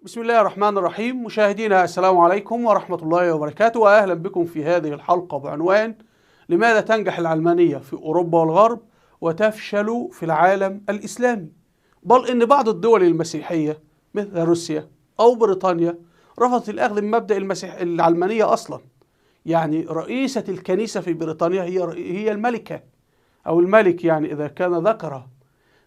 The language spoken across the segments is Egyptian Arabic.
بسم الله الرحمن الرحيم. مشاهدينا السلام عليكم ورحمة الله وبركاته، وأهلا بكم في هذه الحلقة بعنوان لماذا تنجح العلمانية في أوروبا والغرب وتفشل في العالم الإسلامي؟ بل إن بعض الدول المسيحية مثل روسيا أو بريطانيا رفضت الأخذ بمبدأ العلمانية أصلا. يعني رئيسة الكنيسة في بريطانيا هي الملكة أو الملك، يعني إذا كان ذكرا.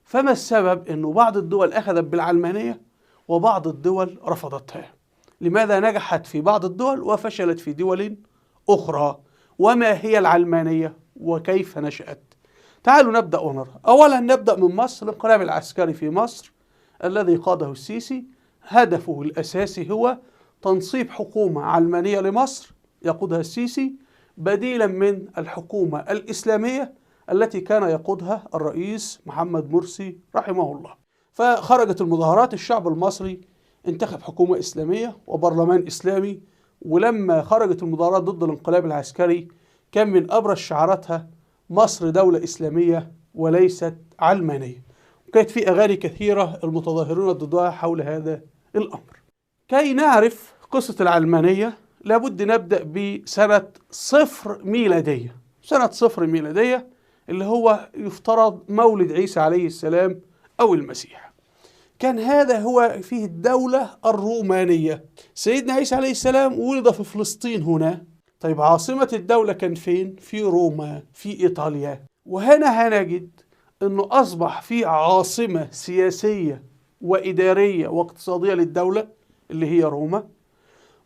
فما السبب أنه بعض الدول أخذت بالعلمانية وبعض الدول رفضتها؟ لماذا نجحت في بعض الدول وفشلت في دول أخرى؟ وما هي العلمانية وكيف نشأت؟ تعالوا نبدأ ونرى. أولا نبدأ من مصر. الانقلاب العسكري في مصر الذي قاده السيسي هدفه الأساسي هو تنصيب حكومة علمانية لمصر يقودها السيسي بديلا من الحكومة الإسلامية التي كان يقودها الرئيس محمد مرسي رحمه الله. فخرجت المظاهرات، الشعب المصري انتخب حكومة إسلامية وبرلمان إسلامي. ولما خرجت المظاهرات ضد الانقلاب العسكري كان من أبرز شعاراتها مصر دولة إسلامية وليست علمانية، وكانت في أغاني كثيرة المتظاهرون ضدها حول هذا الأمر. كي نعرف قصة العلمانية لابد نبدأ بسنة 0 ميلادية. سنة 0 ميلادية اللي هو يفترض مولد عيسى عليه السلام أو المسيح. كان هذا هو فيه الدولة الرومانية. سيدنا عيسى عليه السلام ولد في فلسطين هنا. طيب عاصمة الدولة كان فين؟ في روما، في إيطاليا. وهنا هنجد أنه أصبح في عاصمة سياسية وإدارية واقتصادية للدولة اللي هي روما،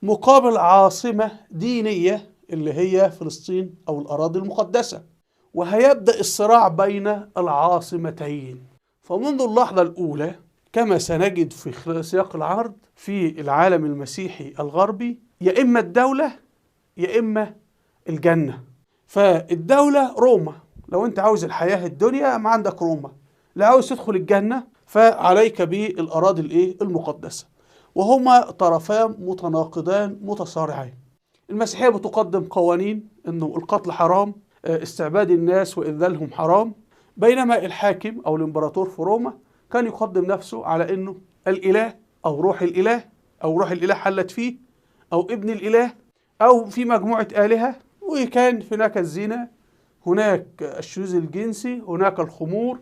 مقابل عاصمة دينية اللي هي فلسطين أو الأراضي المقدسة. وهيبدأ الصراع بين العاصمتين. فمنذ اللحظة الأولى كما سنجد في سياق العرض في العالم المسيحي الغربي يا إما الدولة يا إما الجنة. فالدولة روما، لو أنت عاوز الحياة الدنيا ما عندك روما، لا عاوز تدخل الجنة فعليك بالأراضي المقدسة. وهما طرفان متناقضان متصارعين. المسيحية بتقدم قوانين أنه القتل حرام، استعباد الناس وإذلالهم حرام، بينما الحاكم أو الإمبراطور في روما كان يقدم نفسه على أنه الإله أو روح الإله أو روح الإله حلت فيه أو ابن الإله أو في مجموعة آلهة. وكان هناك الزنا، هناك الشذوذ الجنسي، هناك الخمور،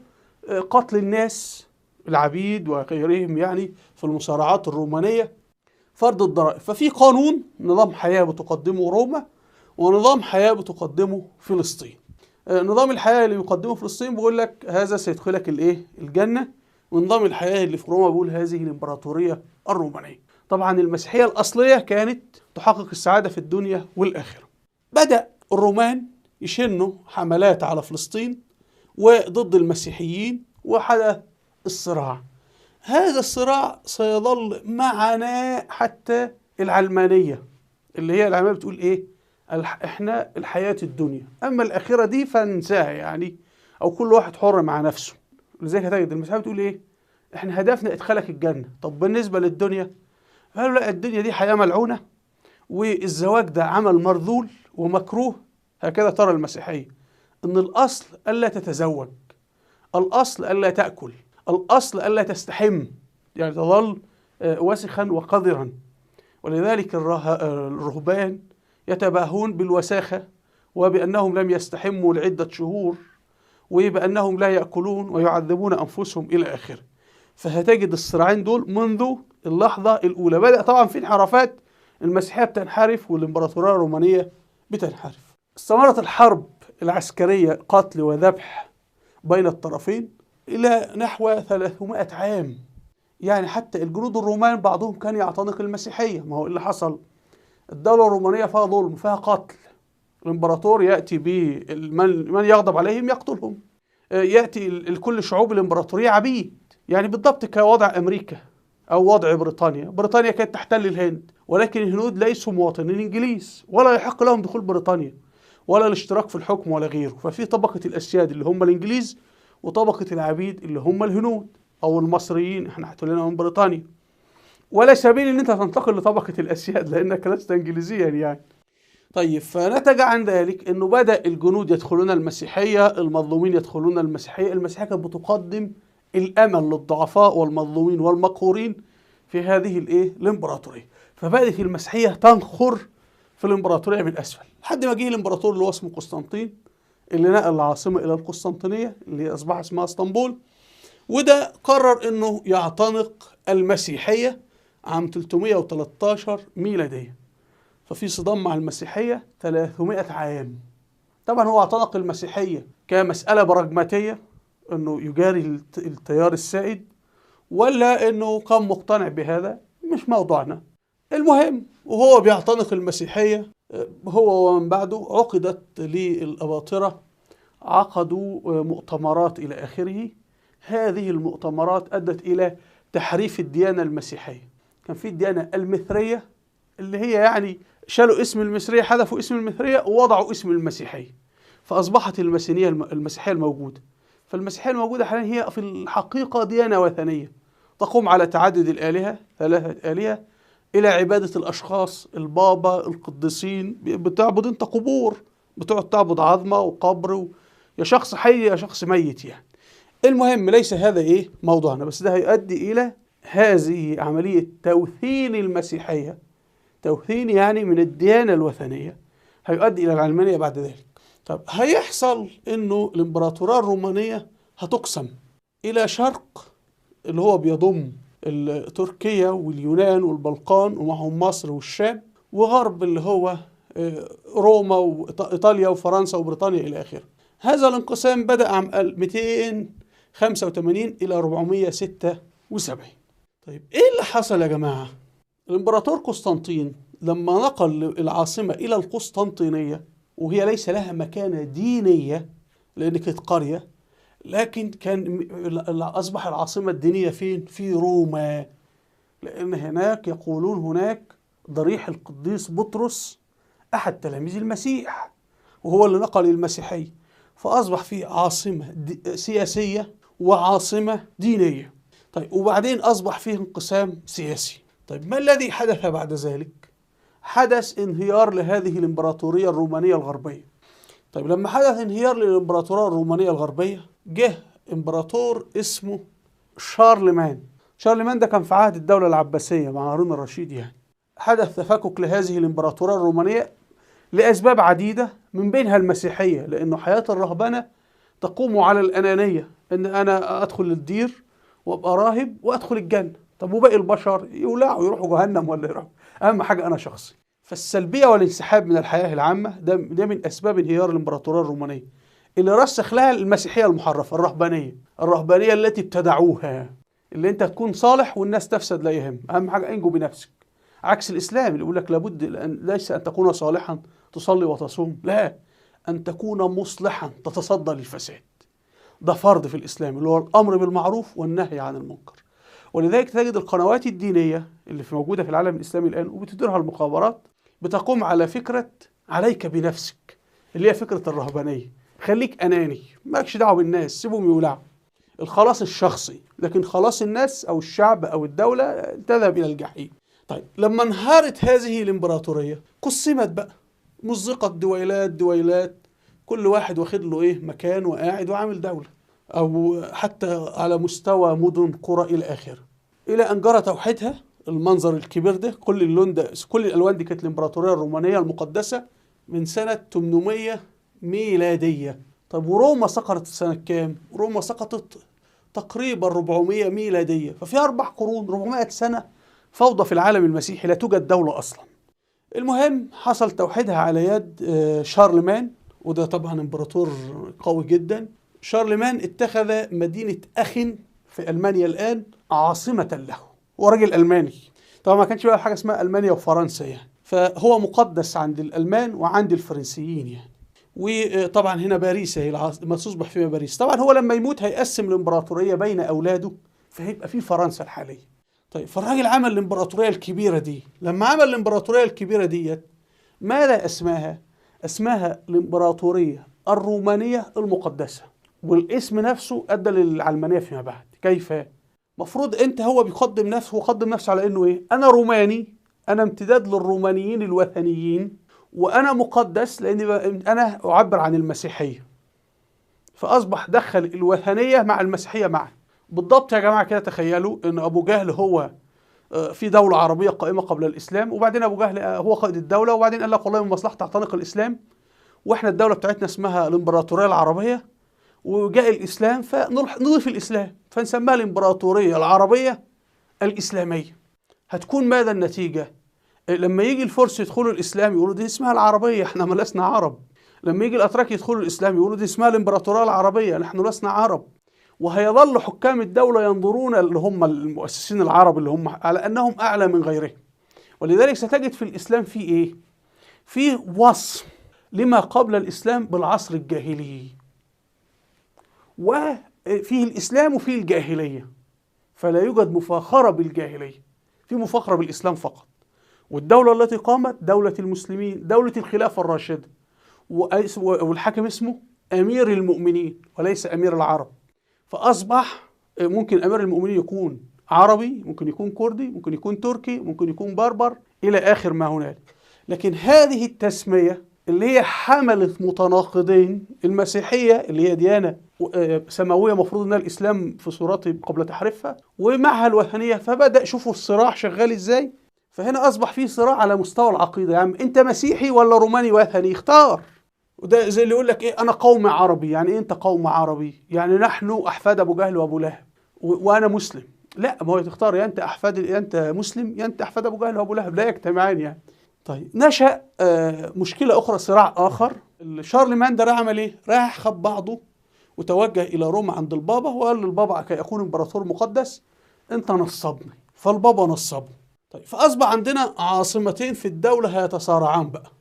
قتل الناس العبيد وغيرهم يعني في المصارعات الرومانية، فرض الضرائب. ففي قانون نظام حياة بتقدمه روما ونظام حياة بتقدمه فلسطين. نظام الحياة اللي بيقدمه فلسطين بيقول لك هذا سيدخلك الجنة، ونظام الحياة اللي في روما بيقول هذه الإمبراطورية الرومانية. طبعا المسيحية الأصلية كانت تحقق السعادة في الدنيا والآخرة. بدأ الرومان يشنوا حملات على فلسطين وضد المسيحيين وحدث الصراع. هذا الصراع سيظل معنا حتى العلمانية، اللي هي العلمانية بتقول إيه؟ احنا الحياة الدنيا، اما الاخرة دي فانساها يعني، او كل واحد حر مع نفسه. لذلك هتجد المسيحية بتقول ايه؟ احنا هدفنا ادخالك الجنة. طب بالنسبة للدنيا؟ قالوا لا، الدنيا دي حياة ملعونة، والزواج ده عمل مرذول ومكروه. هكذا ترى المسيحية ان الاصل الا تتزوج، الاصل الا تأكل، الاصل الا تستحم، يعني تظل وسخا وقذرا. ولذلك الرهبان يتباهون بالوساخة وبأنهم لم يستحموا لعدة شهور، وبأنهم لا يأكلون ويعذبون أنفسهم إلى آخره. فهتجد الصراعين دول منذ اللحظة الأولى. بدأ طبعا في انحرافات، المسيحية بتنحرف والإمبراطورية الرومانية بتنحرف. استمرت الحرب العسكرية قتل وذبح بين الطرفين إلى نحو 300 عام. يعني حتى الجنود الرومان بعضهم كان يعتنق المسيحية. ما هو اللي حصل؟ الدولة الرومانية فيها ظلم، فيها قتل. الإمبراطور يأتي من يغضب عليهم يقتلهم. يأتي لكل شعوب الإمبراطورية عبيد، يعني بالضبط كوضع أمريكا أو وضع بريطانيا. بريطانيا كانت تحتل الهند، ولكن الهنود ليسوا مواطنين إنجليز ولا يحق لهم دخول بريطانيا ولا الاشتراك في الحكم ولا غيره. ففي طبقة الأسياد اللي هم الإنجليز وطبقة العبيد اللي هم الهنود أو المصريين، احنا احتلينا من بريطانيا. ولا سبيل ان انت تنتقل لطبقة الاسياد لانك لست انجليزيا يعني. طيب فنتج عن ذلك انه بدأ الجنود يدخلون المسيحية، المظلومين يدخلون المسيحية. المسيحية كانت بتقدم الامل للضعفاء والمظلومين والمقهورين في هذه الايه؟ الامبراطورية. فبدأت المسيحية تنخر في الامبراطورية من اسفل، لحد ما جه الامبراطور اللي هو اسمه قسطنطين، اللي نقل العاصمة الى القسطنطينية اللي اصبح اسمها اسطنبول، وده قرر انه يعتنق المسيحية عام 313 ميلادية. ففي صدام مع المسيحية 300 عام. طبعا هو اعتنق المسيحية كمسألة براغماتية، انه يجاري التيار السائد، ولا انه كان مقتنع بهذا، مش موضوعنا. المهم وهو بيعتنق المسيحية هو ومن بعده عقدت للأباطرة، عقدوا مؤتمرات إلى آخره. هذه المؤتمرات أدت إلى تحريف الديانة المسيحية. كان في الديانة المثرية اللي هي يعني شالوا اسم المصرية، حذفوا اسم المثرية ووضعوا اسم المسيحية، فأصبحت المسيحية الموجودة. فالمسيحية الموجودة حاليا هي في الحقيقة ديانة وثنية تقوم على تعدد الآلهة، 3 آلهة، إلى عبادة الأشخاص، البابا، القديسين. بتعبد أنت قبور، بتقعد تعبد عظمة وقبر يا شخص حي يا شخص ميت يعني. المهم ليس هذا إيه موضوعنا، بس ده هيؤدي إلى هذه عملية توثين المسيحية، توثين يعني من الديانة الوثنية، هيؤدي إلى العلمانية بعد ذلك. طب هيحصل إنه الإمبراطورية الرومانية هتقسم إلى شرق اللي هو بيضم تركيا واليونان والبلقان ومعهم مصر والشام، وغرب اللي هو روما وإيطاليا وفرنسا وبريطانيا إلى آخره. هذا الانقسام بدأ عام 285 إلى 476. طيب إيه اللي حصل يا جماعة؟ الإمبراطور قسطنطين لما نقل العاصمة إلى القسطنطينية، وهي ليس لها مكانة دينية لأن كانت قرية، لكن كان أصبح العاصمة الدينية فين؟ في روما، لأن هناك يقولون هناك ضريح القديس بطرس أحد تلاميذ المسيح، وهو اللي نقل المسيحية. فأصبح في عاصمة سياسية وعاصمة دينية. طيب وبعدين أصبح فيه انقسام سياسي. طيب ما الذي حدث بعد ذلك؟ حدث انهيار لهذه الإمبراطورية الرومانية الغربية. طيب لما حدث انهيار للإمبراطورية الرومانية الغربية، جه إمبراطور اسمه شارلمان. شارلمان ده كان في عهد الدولة العباسية مع هارون الرشيد يعني. حدث تفكك لهذه الإمبراطورية الرومانية لأسباب عديدة، من بينها المسيحية، لأنه حياة الرهبنة تقوم على الأنانية، إن أنا أدخل الدير وأبقى راهب وأدخل الجنة، طب وباقي البشر يولعوا يروحوا جهنم ولا يروحوا، أهم حاجة أنا شخصي. فالسلبية والانسحاب من الحياة العامة ده من أسباب انهيار الإمبراطورية الرومانية، اللي رسخ لها المسيحية المحرفة، الرهبانية، الرهبانية التي ابتدعوها، اللي أنت تكون صالح والناس تفسد لا يهم، أهم حاجة انجو بنفسك. عكس الإسلام اللي يقول لك لابد ليس أن تكون صالحا تصلي وتصوم، لا، أن تكون مصلحا تتصدى للفساد. ده فرض في الإسلام اللي هو الأمر بالمعروف والنهي عن المنكر. ولذلك تجد القنوات الدينية اللي في موجودة في العالم الإسلامي الآن وبتديرها المخابرات بتقوم على فكرة عليك بنفسك، اللي هي فكرة الرهبانية، خليك أناني، مالكش دعوة بالناس، سيبهم يولعوا. الخلاص الشخصي، لكن خلاص الناس أو الشعب أو الدولة تذهب إلى الجحيم. طيب لما انهارت هذه الإمبراطورية قسمت بقى، مزقت دويلات دويلات، كل واحد واخد له إيه مكان وقاعد وعامل دولة، أو حتى على مستوى مدن قرى إلى آخره، إلى أن جرى توحيدها. المنظر الكبير ده، كل اللون ده، كل الألوان دي كانت الإمبراطورية الرومانية المقدسة من سنة 800 ميلادية. طب وروما سقطت سنة كام؟ روما سقطت تقريبا 400 ميلادية، ففي 4 قرون 400 سنة فوضى في العالم المسيحي، لا توجد دولة أصلا. المهم حصل توحيدها على يد شارلمان، وده طبعا امبراطور قوي جدا. شارلمان اتخذ مدينة أخن في ألمانيا الآن عاصمة له، هو راجل ألماني طبعا، ما كانش بقى حاجة اسمها ألمانيا وفرنسا يعني، فهو مقدس عند الألمان وعند الفرنسيين يعني. وطبعا هنا باريس هي ما تصبح فيها باريس. طبعا هو لما يموت هيقسم الإمبراطورية بين أولاده، فهيبقى في فرنسا الحالية. طيب فالراجل عمل الإمبراطورية الكبيرة دي، لما عمل الإمبراطورية الكبيرة ديت ماذا أسماها؟ أسماها الإمبراطورية الرومانية المقدسة، والاسم نفسه أدى للعلمانية فيما بعد. كيف؟ مفروض أنت هو بيقدم نفسه، وقدم نفسه على أنه إيه؟ أنا روماني، أنا امتداد للرومانيين الوثنيين، وأنا مقدس لأني أنا أعبر عن المسيحية. فأصبح دخل الوثنية مع المسيحية معا. بالضبط يا جماعة كده، تخيلوا أن أبو جهل هو في دولة عربية قائمة قبل الإسلام، وبعدين أبو جهل هو قائد الدولة، وبعدين قال لك والله من مصلحة تعتنق الإسلام، وإحنا الدولة بتاعتنا اسمها الإمبراطورية العربية، وجاء الإسلام فنضيف الإسلام فنسميها الإمبراطورية العربية الإسلامية. هتكون ماذا النتيجة؟ لما يجي الفرس يدخلوا الإسلام يقولوا دي اسمها العربية، احنا ما لسنا عرب. لما يجي الأتراك يدخلوا الإسلام يقولوا دي اسمها الإمبراطورية العربية، نحن لسنا عرب. وهيظل حكام الدولة ينظرون اللي هم المؤسسين العرب اللي هم على أنهم أعلى من غيرهم. ولذلك ستجد في الإسلام في إيه؟ في وصف لما قبل الإسلام بالعصر الجاهلي، وفيه الإسلام وفيه الجاهلية، فلا يوجد مفاخرة بالجاهلية، في مفاخرة بالإسلام فقط. والدولة التي قامت دولة المسلمين، دولة الخلافة الراشدة، والحاكم اسمه أمير المؤمنين وليس أمير العرب. فأصبح ممكن أمير المؤمنين يكون عربي، ممكن يكون كردي، ممكن يكون تركي، ممكن يكون بربر، إلى آخر ما هنالك. لكن هذه التسمية اللي هي حملت متناقضين، المسيحية اللي هي ديانة سماوية مفروض أنها الإسلام في صورته قبل تحريفها، ومعها الوثنية، فبدأ شوفوا الصراع شغال إزاي. فهنا أصبح فيه صراع على مستوى العقيدة، يعني أنت مسيحي ولا روماني وثني، اختار. وده زي اللي يقول لك إيه، أنا قوم عربي. يعني إيه أنت قوم عربي؟ يعني نحن أحفاد أبو جهل وأبو لهب وأنا مسلم. لا، ما هو تختار، يا أنت أحفاد، يا أنت مسلم، يا أنت أحفاد أبو جهل وأبو لهب، لا يجتمعان يعني. طيب نشأ مشكلة أخرى، صراع آخر. شارلمان ده عمل إيه؟ راح خد بعضه وتوجه إلى روما عند البابا، وقال للبابا كي أكون إمبراطور مقدس أنت نصبني، فالبابا نصبه. طيب فأصبح عندنا عاصمتين في الدولة هيتصارعان بقى.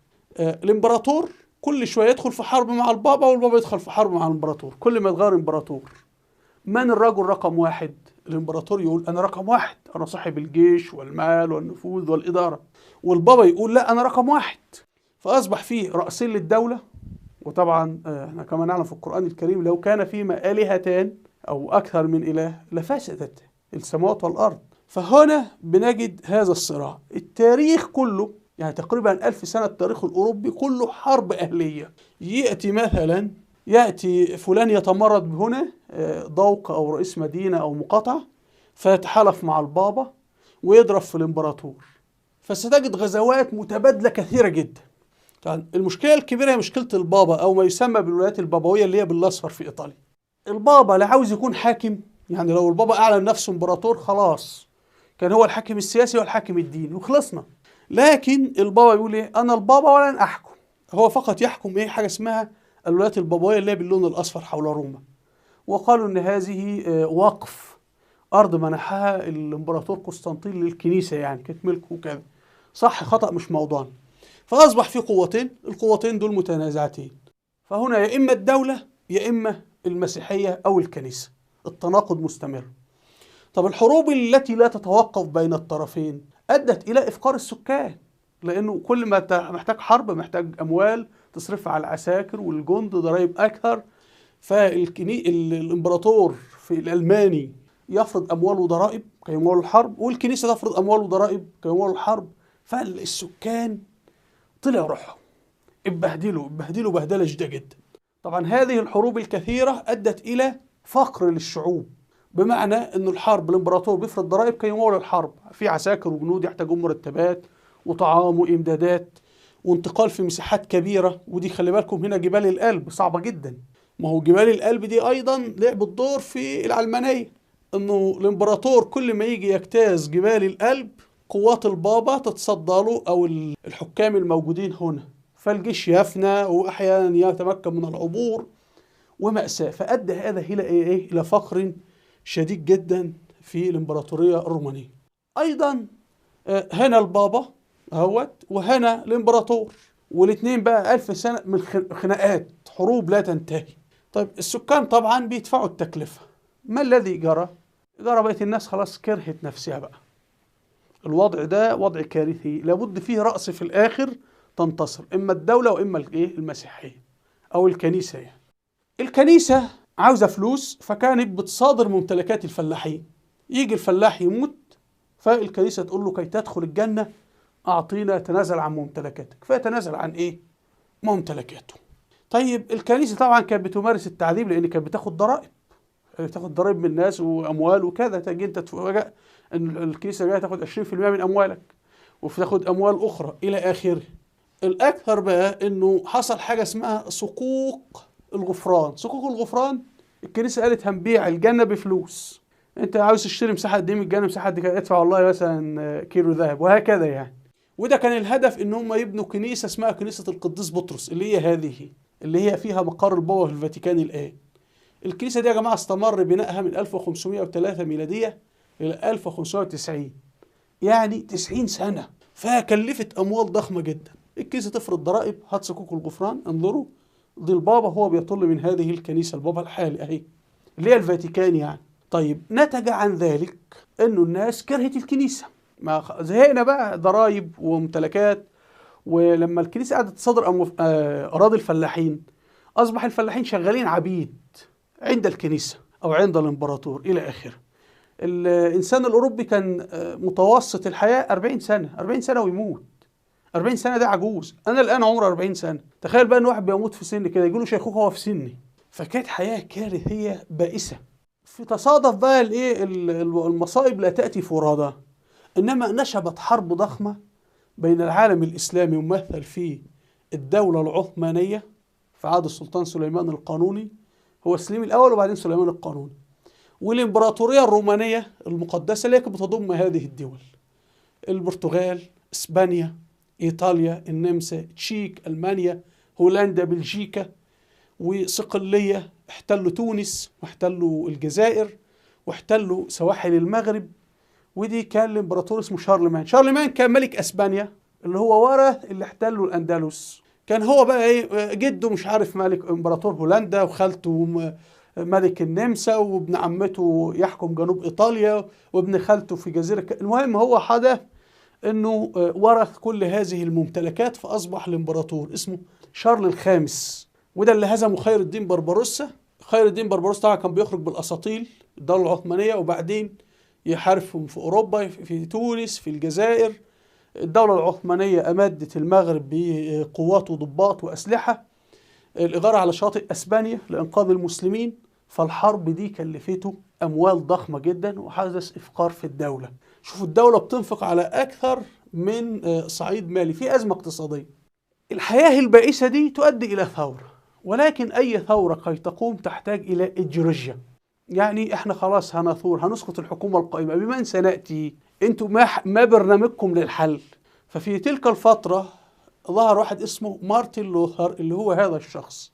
الإمبراطور كل شوية يدخل في حرب مع البابا، والبابا يدخل في حرب مع الإمبراطور، كل ما يتغير إمبراطور. من الرجل رقم واحد؟ الإمبراطور يقول أنا رقم واحد، أنا صاحب الجيش والمال والنفوذ والإدارة، والبابا يقول لا أنا رقم واحد. فأصبح فيه رأسين للدولة. وطبعا احنا كما نعلم في القرآن الكريم لو كان فيما آلهتان أو أكثر من إله لفسدت السماوات والأرض. فهنا بنجد هذا الصراع. التاريخ كله يعني تقريبا 1000 سنة التاريخ الأوروبي كله حرب أهلية. يأتي مثلا، يأتي فلان يتمرد هنا، دوق أو رئيس مدينة أو مقاطعة، فيتحالف مع البابا ويضرب في الإمبراطور. فستجد غزوات متبادلة كثيرة جدا. طبعا المشكلة الكبيرة هي مشكلة البابا أو ما يسمى بالولايات البابوية اللي هي بالأصفر في إيطاليا. البابا لا عاوز يكون حاكم، يعني لو البابا أعلن نفسه إمبراطور خلاص كان هو الحاكم السياسي والحاكم الديني وخلصنا. لكن البابا يقول إيه؟ أنا البابا ولن أحكم. هو فقط يحكم إيه؟ حاجة اسمها الولايات البابوية اللي هي باللون الأصفر حول روما. وقالوا إن هذه وقف أرض منحها الإمبراطور قسطنطين للكنيسة، يعني كانت ملكه وكذا. صح خطأ مش موضوعنا. فأصبح في قوتين، القوتين دول متنازعتين. فهنا يا إما الدولة يا إما المسيحية أو الكنيسة، التناقض مستمر. طب الحروب التي لا تتوقف بين الطرفين أدت إلى إفقار السكان، لأنه كل ما محتاج حرب محتاج أموال تصرفها على العساكر والجند، ضرائب أكثر. فالإمبراطور في الألماني يفرض أموال وضرائب كي يمول الحرب، والكنيسة تفرض أموال وضرائب كي يمول الحرب. فالسكان طلع روحهم، اتبهدلوا اتبهدلوا بهدلة شديدة جدا. طبعا هذه الحروب الكثيرة أدت إلى فقر للشعوب، بمعنى أن الحرب الإمبراطور بيفرض ضرائب كي يمول الحرب، في عساكر وجنود يحتاجون مرتبات وطعام وإمدادات وانتقال في مساحات كبيرة. ودي خلي بالكم هنا جبال الألب صعبة جدا. ما هو جبال الألب دي أيضا لعبت دور في العلمانية، أنه الإمبراطور كل ما يجي يجتاز جبال الألب قوات البابا تتصدى له أو الحكام الموجودين هنا، فالجيش يفنى وأحيانا يتمكن من العبور ومأساة. فأدى هذا إلى إيه؟ إلى فقر شديد جدا في الإمبراطورية الرومانية. أيضا هنا البابا اهوت وهنا الإمبراطور، والاثنين بقى 1000 سنة من خناقات، حروب لا تنتهي. طيب السكان طبعا بيدفعوا التكلفة. ما الذي جرى؟ جرى بقت الناس خلاص كرهت نفسها بقى. الوضع ده وضع كارثي، لابد فيه رأس في الآخر تنتصر، إما الدولة وإما الإيه؟ المسيحية أو الكنيسة يعني. الكنيسة عاوزة فلوس، فكانت بتصادر ممتلكات الفلاحين. يجي الفلاح يموت، فالكنيسة تقول له كي تدخل الجنة أعطينا، تنازل عن ممتلكاتك، فيتنازل عن إيه؟ ممتلكاته. طيب الكنيسة طبعا كانت بتمارس التعذيب، لأن كانت بتاخد ضرائب، بتاخد ضرائب من الناس وأموال وكذا. تجي أنت تفاجأ ان الكنيسة جاية تاخد 20% من اموالك وتاخد اموال اخرى الى اخره. الاكثر بقى انه حصل حاجة اسمها صكوك الغفران. صكوك الغفران الكنيسة قالت هنبيع الجنة بفلوس، انت عاوز تشتري مساحة قد ايه من الجنة، مساحة قد كده، ادفع والله مثلا كيلو ذهب وهكذا يعني. وده كان الهدف ان هم يبنوا كنيسة اسمها كنيسة القديس بطرس، اللي هي هذه اللي هي فيها مقر البابا في الفاتيكان الان. الكنيسة دي يا جماعة استمر بنائها من 1503 ميلادية الى 1590، يعني 90 سنة، فكلفت اموال ضخمة جدا. الكنيسة تفرض ضرائب، هات صكوك الغفران، انظروا دي البابا هو بيطل من هذه الكنيسة، البابا الحالي اهي اللي هي الفاتيكان يعني. طيب نتج عن ذلك انه الناس كرهت الكنيسة، ما زهقنا بقى ضرائب وممتلكات. ولما الكنيسة قعدت تصادر اراضي الفلاحين، اصبح الفلاحين شغالين عبيد عند الكنيسة او عند الامبراطور الى اخره. الانسان الاوروبي كان متوسط الحياة 40 سنة، 40 سنة ويموت، 40 سنة ده عجوز. انا الان عمري 40 سنة، تخيل بقى ان واحد بيموت في سن كده يجيله شيخوخة وهو في سني. فكانت حياة كارثية بائسه. في تصادف بقى الايه، المصائب لا تاتي فرادى، انما نشبت حرب ضخمة بين العالم الاسلامي ممثل فيه الدولة العثمانية في عهد السلطان سليمان القانوني، هو سليم الاول وبعدين سليمان القانوني، والامبراطوريه الرومانية المقدسة اللي كانت بتضم هذه الدول: البرتغال، اسبانيا، ايطاليا، النمسا، تشيك، المانيا، هولندا، بلجيكا، وصقليه. احتلوا تونس واحتلوا الجزائر واحتلوا سواحل المغرب. ودي كان الامبراطور اسمه شارلمان. شارلمان كان ملك اسبانيا اللي هو ورث اللي احتلوا الاندلس. كان هو بقى ايه، جده مش عارف ملك امبراطور هولندا، وخالته ملك النمسا، وابن عمته يحكم جنوب ايطاليا، وابن خالته في جزيرة. المهم هو حدث انه ورث كل هذه الممتلكات فاصبح الامبراطور اسمه شارل الخامس. وده اللي هزمه خير الدين بربروسا. خير الدين بربروسا طبعا كان بيخرج بالاساطيل الدولة العثمانية، وبعدين يحاربهم في اوروبا، في تونس، في الجزائر. الدولة العثمانية امدت المغرب بقوات وضباط واسلحه، الاغاره على شاطئ اسبانيا لانقاذ المسلمين. فالحرب دي كلفته اموال ضخمة جدا وحدث افقار في الدولة. شوفوا الدولة بتنفق على اكثر من صعيد مالي، في ازمة اقتصادية. الحياة البائسة دي تؤدي الى ثورة، ولكن اي ثورة كي تقوم تحتاج الى ايديولوجيا. يعني احنا خلاص هنثور، هنسقط الحكومة القائمة، بمن سناتي؟ انتوا ما برنامجكم للحل؟ ففي تلك الفترة ظهر واحد اسمه مارتن لوثر، اللي هو هذا الشخص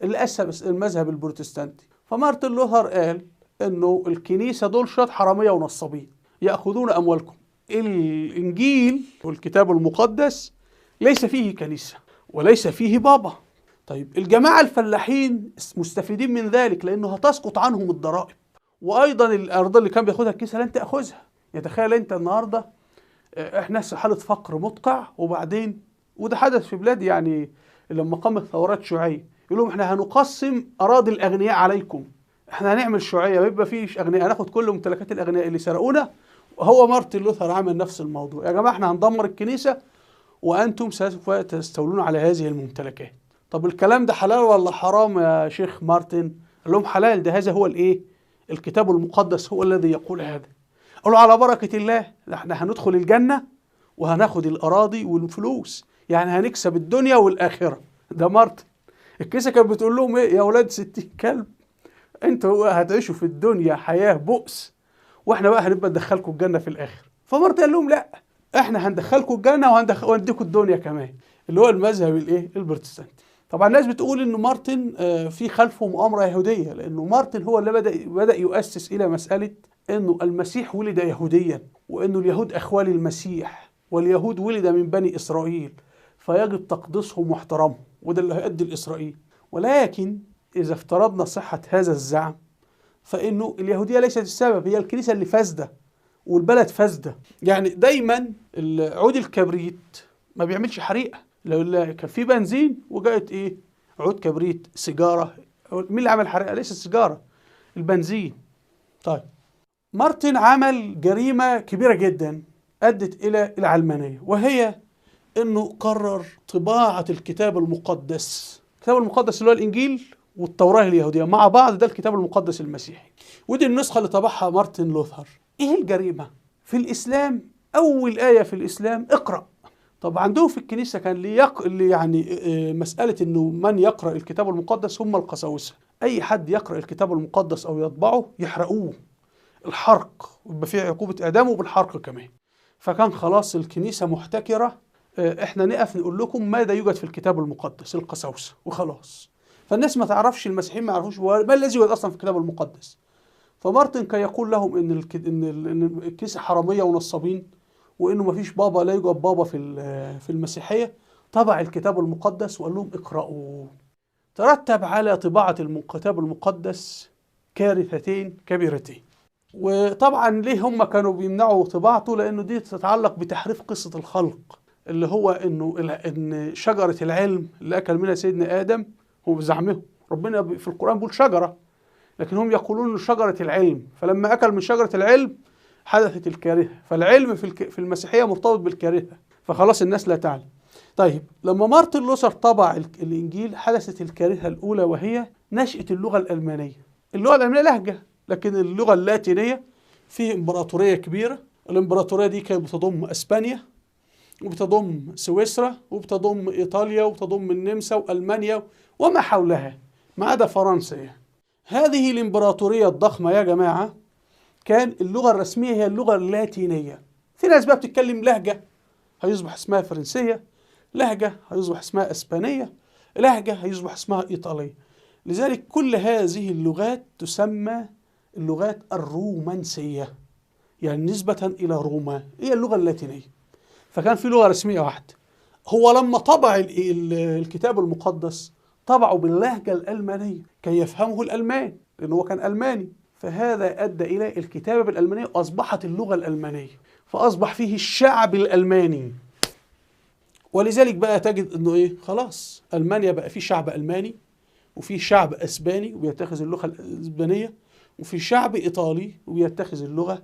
اللي اسس المذهب البروتستانتي. فمارتن لوثر قال انه الكنيسة دول شوية حرامية ونصابين ياخذون اموالكم. الانجيل والكتاب المقدس ليس فيه كنيسة وليس فيه بابا. طيب الجماعة الفلاحين مستفيدين من ذلك لانه هتسقط عنهم الضرائب، وايضا الارض اللي كان بياخدها الكنيسة لن تاخذها. يتخيل انت النهارده احنا في حاله فقر مدقع، وبعدين وده حدث في بلاد يعني لما قامت ثورات شيوعية، يقول لهم احنا هنقسم اراضي الاغنياء عليكم، احنا هنعمل شيوعية ما يبقى فيش اغنياء، هناخد كل ممتلكات الاغنياء اللي سرقونا. وهو مارتن لوثر عمل نفس الموضوع، يا جماعة احنا هندمر الكنيسة وانتم سوف تستولون على هذه الممتلكات. طب الكلام ده حلال ولا حرام يا شيخ مارتن؟ قال لهم حلال، ده هذا هو الايه؟ الكتاب المقدس هو الذي يقول هذا. قالوا على بركة الله، احنا هندخل الجنة وهناخد الاراضي والفلوس، يعني هنكسب الدنيا والاخرة. ده مارتن. الكنيسة كانت بتقول لهم ايه؟ يا اولاد 60 كلب، انتوا هتعيشوا في الدنيا حياة بؤس، واحنا بقى هنبقى ندخلكم الجنة في الاخر. فمارتن قال لهم لا، احنا هندخلكم الجنة وهنديكم الدنيا كمان، اللي هو المذهب الايه؟ البروتستانتي. طبعا الناس بتقول انه مارتن في خلفه مؤامرة يهودية، لانه مارتن هو اللي بدا يؤسس الى مسالة انه المسيح ولد يهوديا، وانه اليهود اخوال المسيح، واليهود ولد من بني اسرائيل، فيجب تقديسهم واحترامهم، وده اللي هيؤدي لاسرائيل. ولكن اذا افترضنا صحة هذا الزعم، فانه اليهودية ليست السبب، هي الكنيسة اللي فاسدة والبلد فاسدة. يعني دايما عود الكبريت ما بيعملش حريقة، لو كان في بنزين وجاءت ايه؟ عود كبريت، سيجارة، مين اللي عمل حريقة؟ ليس السيجارة، البنزين. طيب مارتن عمل جريمة كبيرة جدا ادت الى العلمانية، وهي انه قرر طباعه الكتاب المقدس. الكتاب المقدس اللي هو الانجيل والتوراة اليهودية مع بعض، ده الكتاب المقدس المسيحي، ودي النسخة اللي طبعها مارتن لوثر. ايه الجريمة؟ في الإسلام أول آية في الإسلام اقرأ. طب عندهم في الكنيسة كان يعني مسألة إنه من يقرأ الكتاب المقدس هم القساوسة، أي حد يقرأ الكتاب المقدس أو يطبعه يحرقوه، الحرق، ويبقى فيه عقوبة إعدامه بالحرق كمان. فكان خلاص الكنيسة محتكرة، إحنا نقف نقول لكم ماذا يوجد في الكتاب المقدس، القساوسة وخلاص. فالناس ما تعرفش، المسيحيين ما يعرفوش ما الذي يوجد أصلا في الكتاب المقدس. فمارتن كان يقول لهم إن الكنيسة حرامية ونصابين، وإنه ما فيش بابا، لا يوجد بابا في المسيحية. طبع الكتاب المقدس وقال لهم اقرأوا. ترتب على طباعة الكتاب المقدس كارثتين كبيرتين. وطبعا ليه هم كانوا بيمنعوا طباعته؟ لأنه دي تتعلق بتحريف قصة الخلق، اللي هو إنه إن شجرة العلم اللي أكل منها سيدنا آدم، هو بزعمهم ربنا في القرآن بيقول شجرة، لكن هم يقولون إنه شجرة العلم، فلما أكل من شجرة العلم حدثت الكارثة. فالعلم في المسيحية مرتبط بالكارثة، فخلاص الناس لا تعلم. طيب لما مارتن لوثر طبع الإنجيل حدثت الكارثة الأولى، وهي نشأة اللغة الألمانية. اللغة الألمانية لهجة، لكن اللغة اللاتينية في إمبراطورية كبيرة. الإمبراطورية دي كانت بتضم أسبانيا، وبتضم سويسرا، وبتضم إيطاليا، وبتضم النمسا وألمانيا وما حولها، ما عدا فرنسا يعني. هذه الإمبراطورية الضخمة يا جماعة كان اللغة الرسمية هي اللغة اللاتينية. في ناس بقى بتتكلم لهجة هيصبح اسمها فرنسية، لهجة هيصبح اسمها أسبانية، لهجة هيصبح اسمها إيطالية. لذلك كل هذه اللغات تسمى اللغات الرومانسية، يعني نسبة إلى روما، هي اللغة اللاتينية. فكان في لغة رسمية واحدة. هو لما طبع الكتاب المقدس طبعه باللهجة الألمانية كي يفهمه الألمان، لأنه هو كان ألماني. فهذا أدى إلى الكتابة بالألمانية، وأصبحت اللغة الألمانية، فأصبح فيه الشعب الألماني. ولذلك بقى تجد أنه إيه، خلاص ألمانيا بقى فيه شعب ألماني، وفي شعب أسباني وبيتخذ اللغة الأسبانية، وفي شعب إيطالي وبيتخذ اللغة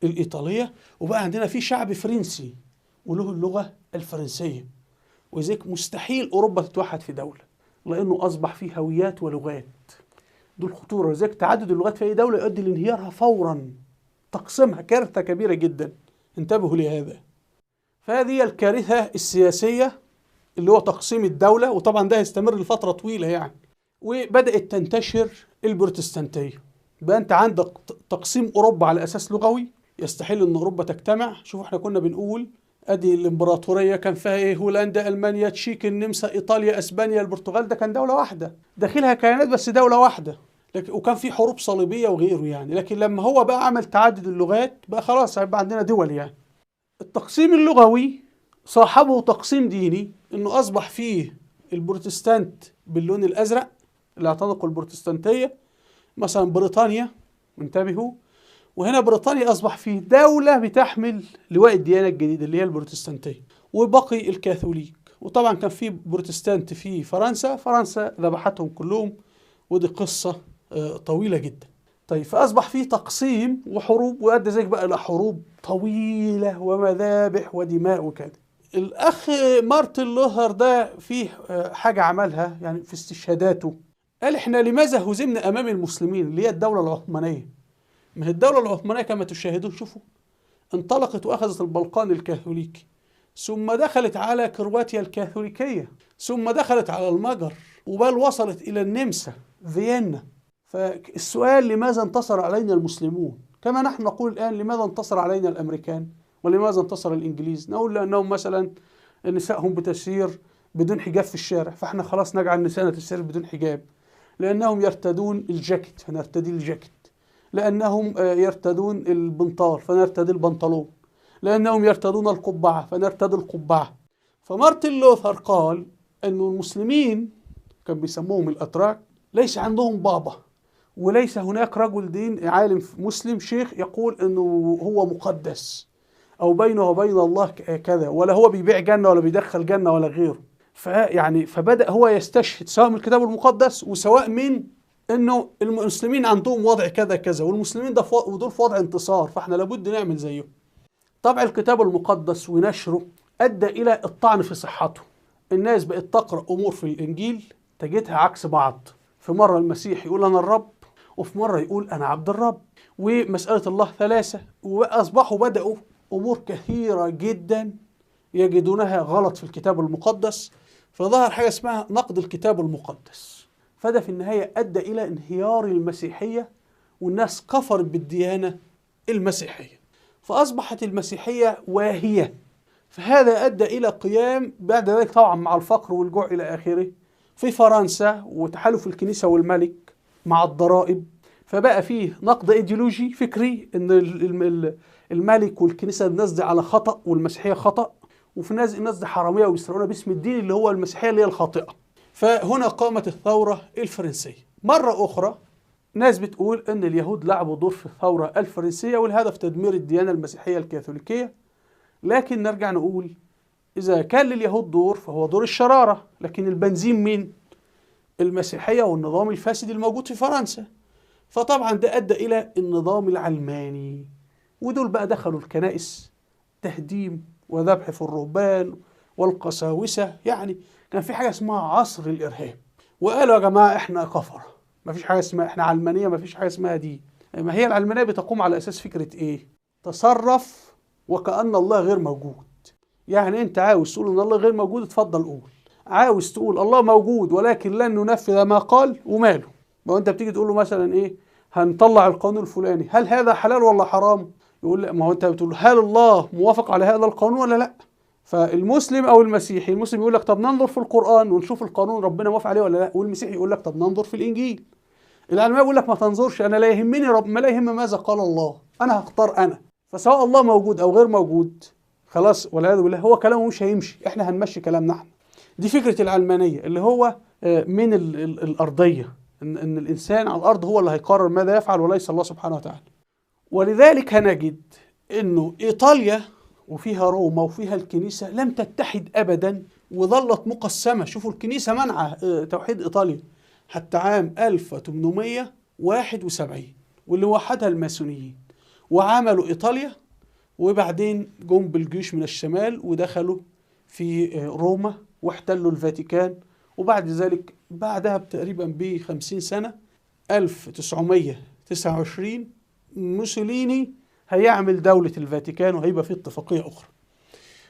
الإيطالية، وبقى عندنا في شعب فرنسي وله اللغة الفرنسية. ولذلك مستحيل أوروبا تتوحد في دولة، لأنه أصبح فيه هويات ولغات. دول خطورة. ولذلك تعدد اللغات في أي دولة يؤدي لانهيارها فورا، تقسيمها كارثة كبيرة جدا، انتبهوا لهذا. فهذه الكارثة السياسية اللي هو تقسيم الدولة، وطبعا ده هيستمر لفترة طويلة يعني. وبدأت تنتشر البروتستانتية. بقى أنت عندك تقسيم أوروبا على أساس لغوي، يستحيل أن أوروبا تجتمع. شوفوا احنا كنا بنقول أدي الإمبراطورية كان فيها إيه؟ هولندا، ألمانيا، تشيك، النمسا، إيطاليا، أسبانيا، البرتغال، ده كان دولة واحدة داخلها كيانات بس دولة واحدة، وكان في حروب صليبية وغيره يعني. لكن لما هو بقى عمل تعدد اللغات بقى خلاص هيبقى عندنا دول يعني. التقسيم اللغوي صاحبه تقسيم ديني، إنه أصبح فيه البروتستانت باللون الأزرق اللي اعتنقوا البروتستانتية، مثلا بريطانيا، انتبهوا، وهنا بريطانيا أصبح فيه دولة بتحمل لواء الديانة الجديدة اللي هي البروتستانتية، وبقي الكاثوليك. وطبعا كان في بروتستانت في فرنسا، فرنسا ذبحتهم كلهم، ودي قصة طويلة جدا. طيب فأصبح فيه تقسيم وحروب، وأدى ذلك بقى إلى حروب طويلة ومذابح ودماء وكذا. الأخ مارتن لوثر ده فيه حاجة عملها يعني في استشهاداته، قال احنا لماذا هزمنا أمام المسلمين اللي هي الدولة العثمانية؟ ما هي الدولة العثمانية كما تشاهدون، شوفوا، انطلقت وأخذت البلقان الكاثوليكي، ثم دخلت على كرواتيا الكاثوليكية، ثم دخلت على المجر، وبل وصلت إلى النمسا فيينا. فالسؤال لماذا انتصر علينا المسلمون؟ كما نحن نقول الآن لماذا انتصر علينا الأمريكان ولماذا انتصر الإنجليز؟ نقول لأنهم مثلا نسائهم بتسير بدون حجاب في الشارع، فاحنا خلاص نجعل نسائنا تسير بدون حجاب. لأنهم يرتدون الجاكيت فنرتدي الجاكيت، لأنهم يرتدون البنطال فنرتدي البنطلون، لأنهم يرتدون القبعة فنرتدي القبعة. فمارتن لوثر قال أن المسلمين كان بيسموهم الأتراك ليس عندهم بابا، وليس هناك رجل دين عالم مسلم شيخ يقول أنه هو مقدس أو بينه وبين الله كذا، ولا هو بيبيع جنة ولا بيدخل جنة ولا غيره. فيعني فبدأ هو يستشهد سواء من الكتاب المقدس وسواء من انه المسلمين عندهم وضع كذا كذا، والمسلمين ده ودول في وضع انتصار، فاحنا لابد نعمل زيهم. طبع الكتاب المقدس ونشره ادى الى الطعن في صحته. الناس بقت تقرأ امور في الانجيل تجدها عكس بعض، في مرة المسيح يقول انا الرب، وفي مرة يقول انا عبد الرب، ومسألة الله ثلاثة، وأصبحوا بدأوا أمور كثيرة جدا يجدونها غلط في الكتاب المقدس، فظهر حاجة اسمها نقد الكتاب المقدس. فده في النهاية أدى إلى انهيار المسيحية، والناس كفرت بالديانة المسيحية، فأصبحت المسيحية واهية. فهذا أدى إلى قيام بعد ذلك طبعا مع الفقر والجوع إلى آخره في فرنسا، وتحالف الكنيسة والملك مع الضرائب، فبقى فيه نقد ايديولوجي فكري ان الملك والكنيسة الناس دي على خطأ والمسيحية خطأ، وفي ناس الناس دي حرامية وبيسرقونا باسم الدين اللي هو المسيحية اللي هي الخاطئة. فهنا قامت الثورة الفرنسية. مرة أخرى ناس بتقول ان اليهود لعبوا دور في الثورة الفرنسية والهدف تدمير الديانة المسيحية الكاثوليكية، لكن نرجع نقول إذا كان لليهود دور فهو دور الشرارة، لكن البنزين مين؟ المسيحية والنظام الفاسد الموجود في فرنسا. فطبعا ده أدى إلى النظام العلماني، ودول بقى دخلوا الكنائس تهديم وذبح في الرهبان والقساوسة. يعني كان في حاجة اسمها عصر الإرهاب، وقالوا يا جماعة إحنا كفرة، ما فيش حاجة اسمها إحنا علمانية، ما فيش حاجة اسمها دي. ما هي العلمانية بتقوم على أساس فكرة إيه؟ تصرف وكأن الله غير موجود. يعني أنت عاوز تقول إن الله غير موجود، اتفضل قول. عاوز تقول الله موجود ولكن لن ننفذ ما قال، وماله؟ ما أنت بتيجي تقول له مثلا إيه؟ هنطلع القانون الفلاني، هل هذا حلال ولا حرام؟ يقول لا. ما هو أنت بتقول له هل الله موافق على هذا القانون ولا لا؟ فالمسلم أو المسيحي، المسلم يقول لك طب ننظر في القرآن ونشوف القانون ربنا موافق عليه ولا لا، والمسيحي يقول لك طب ننظر في الإنجيل. العلماني يقول لك ما تنظرش، أنا لا يهمني رب، ما لا يهم ماذا قال الله، أنا هختار أنا. فسواء الله موجود أو غير موجود خلاص والعياذ بالله هو كلامه مش هيمشي، احنا هنمشي كلامنا احنا. دي فكرة العلمانية اللي هو من الأرضية، إن الإنسان على الأرض هو اللي هيقرر ماذا يفعل وليس الله سبحانه وتعالى. ولذلك هنجد إنه إيطاليا وفيها روما وفيها الكنيسة لم تتحد أبدا وظلت مقسمة. شوفوا الكنيسة منع توحيد إيطاليا حتى عام 1871، واللي وحدها الماسونيين وعملوا إيطاليا، وبعدين جم بالجيوش من الشمال ودخلوا في روما واحتلوا الفاتيكان، وبعد ذلك بعدها تقريبا ب50 سنة 1929 موسوليني هيعمل دولة الفاتيكان وهيبقى في اتفاقية أخرى.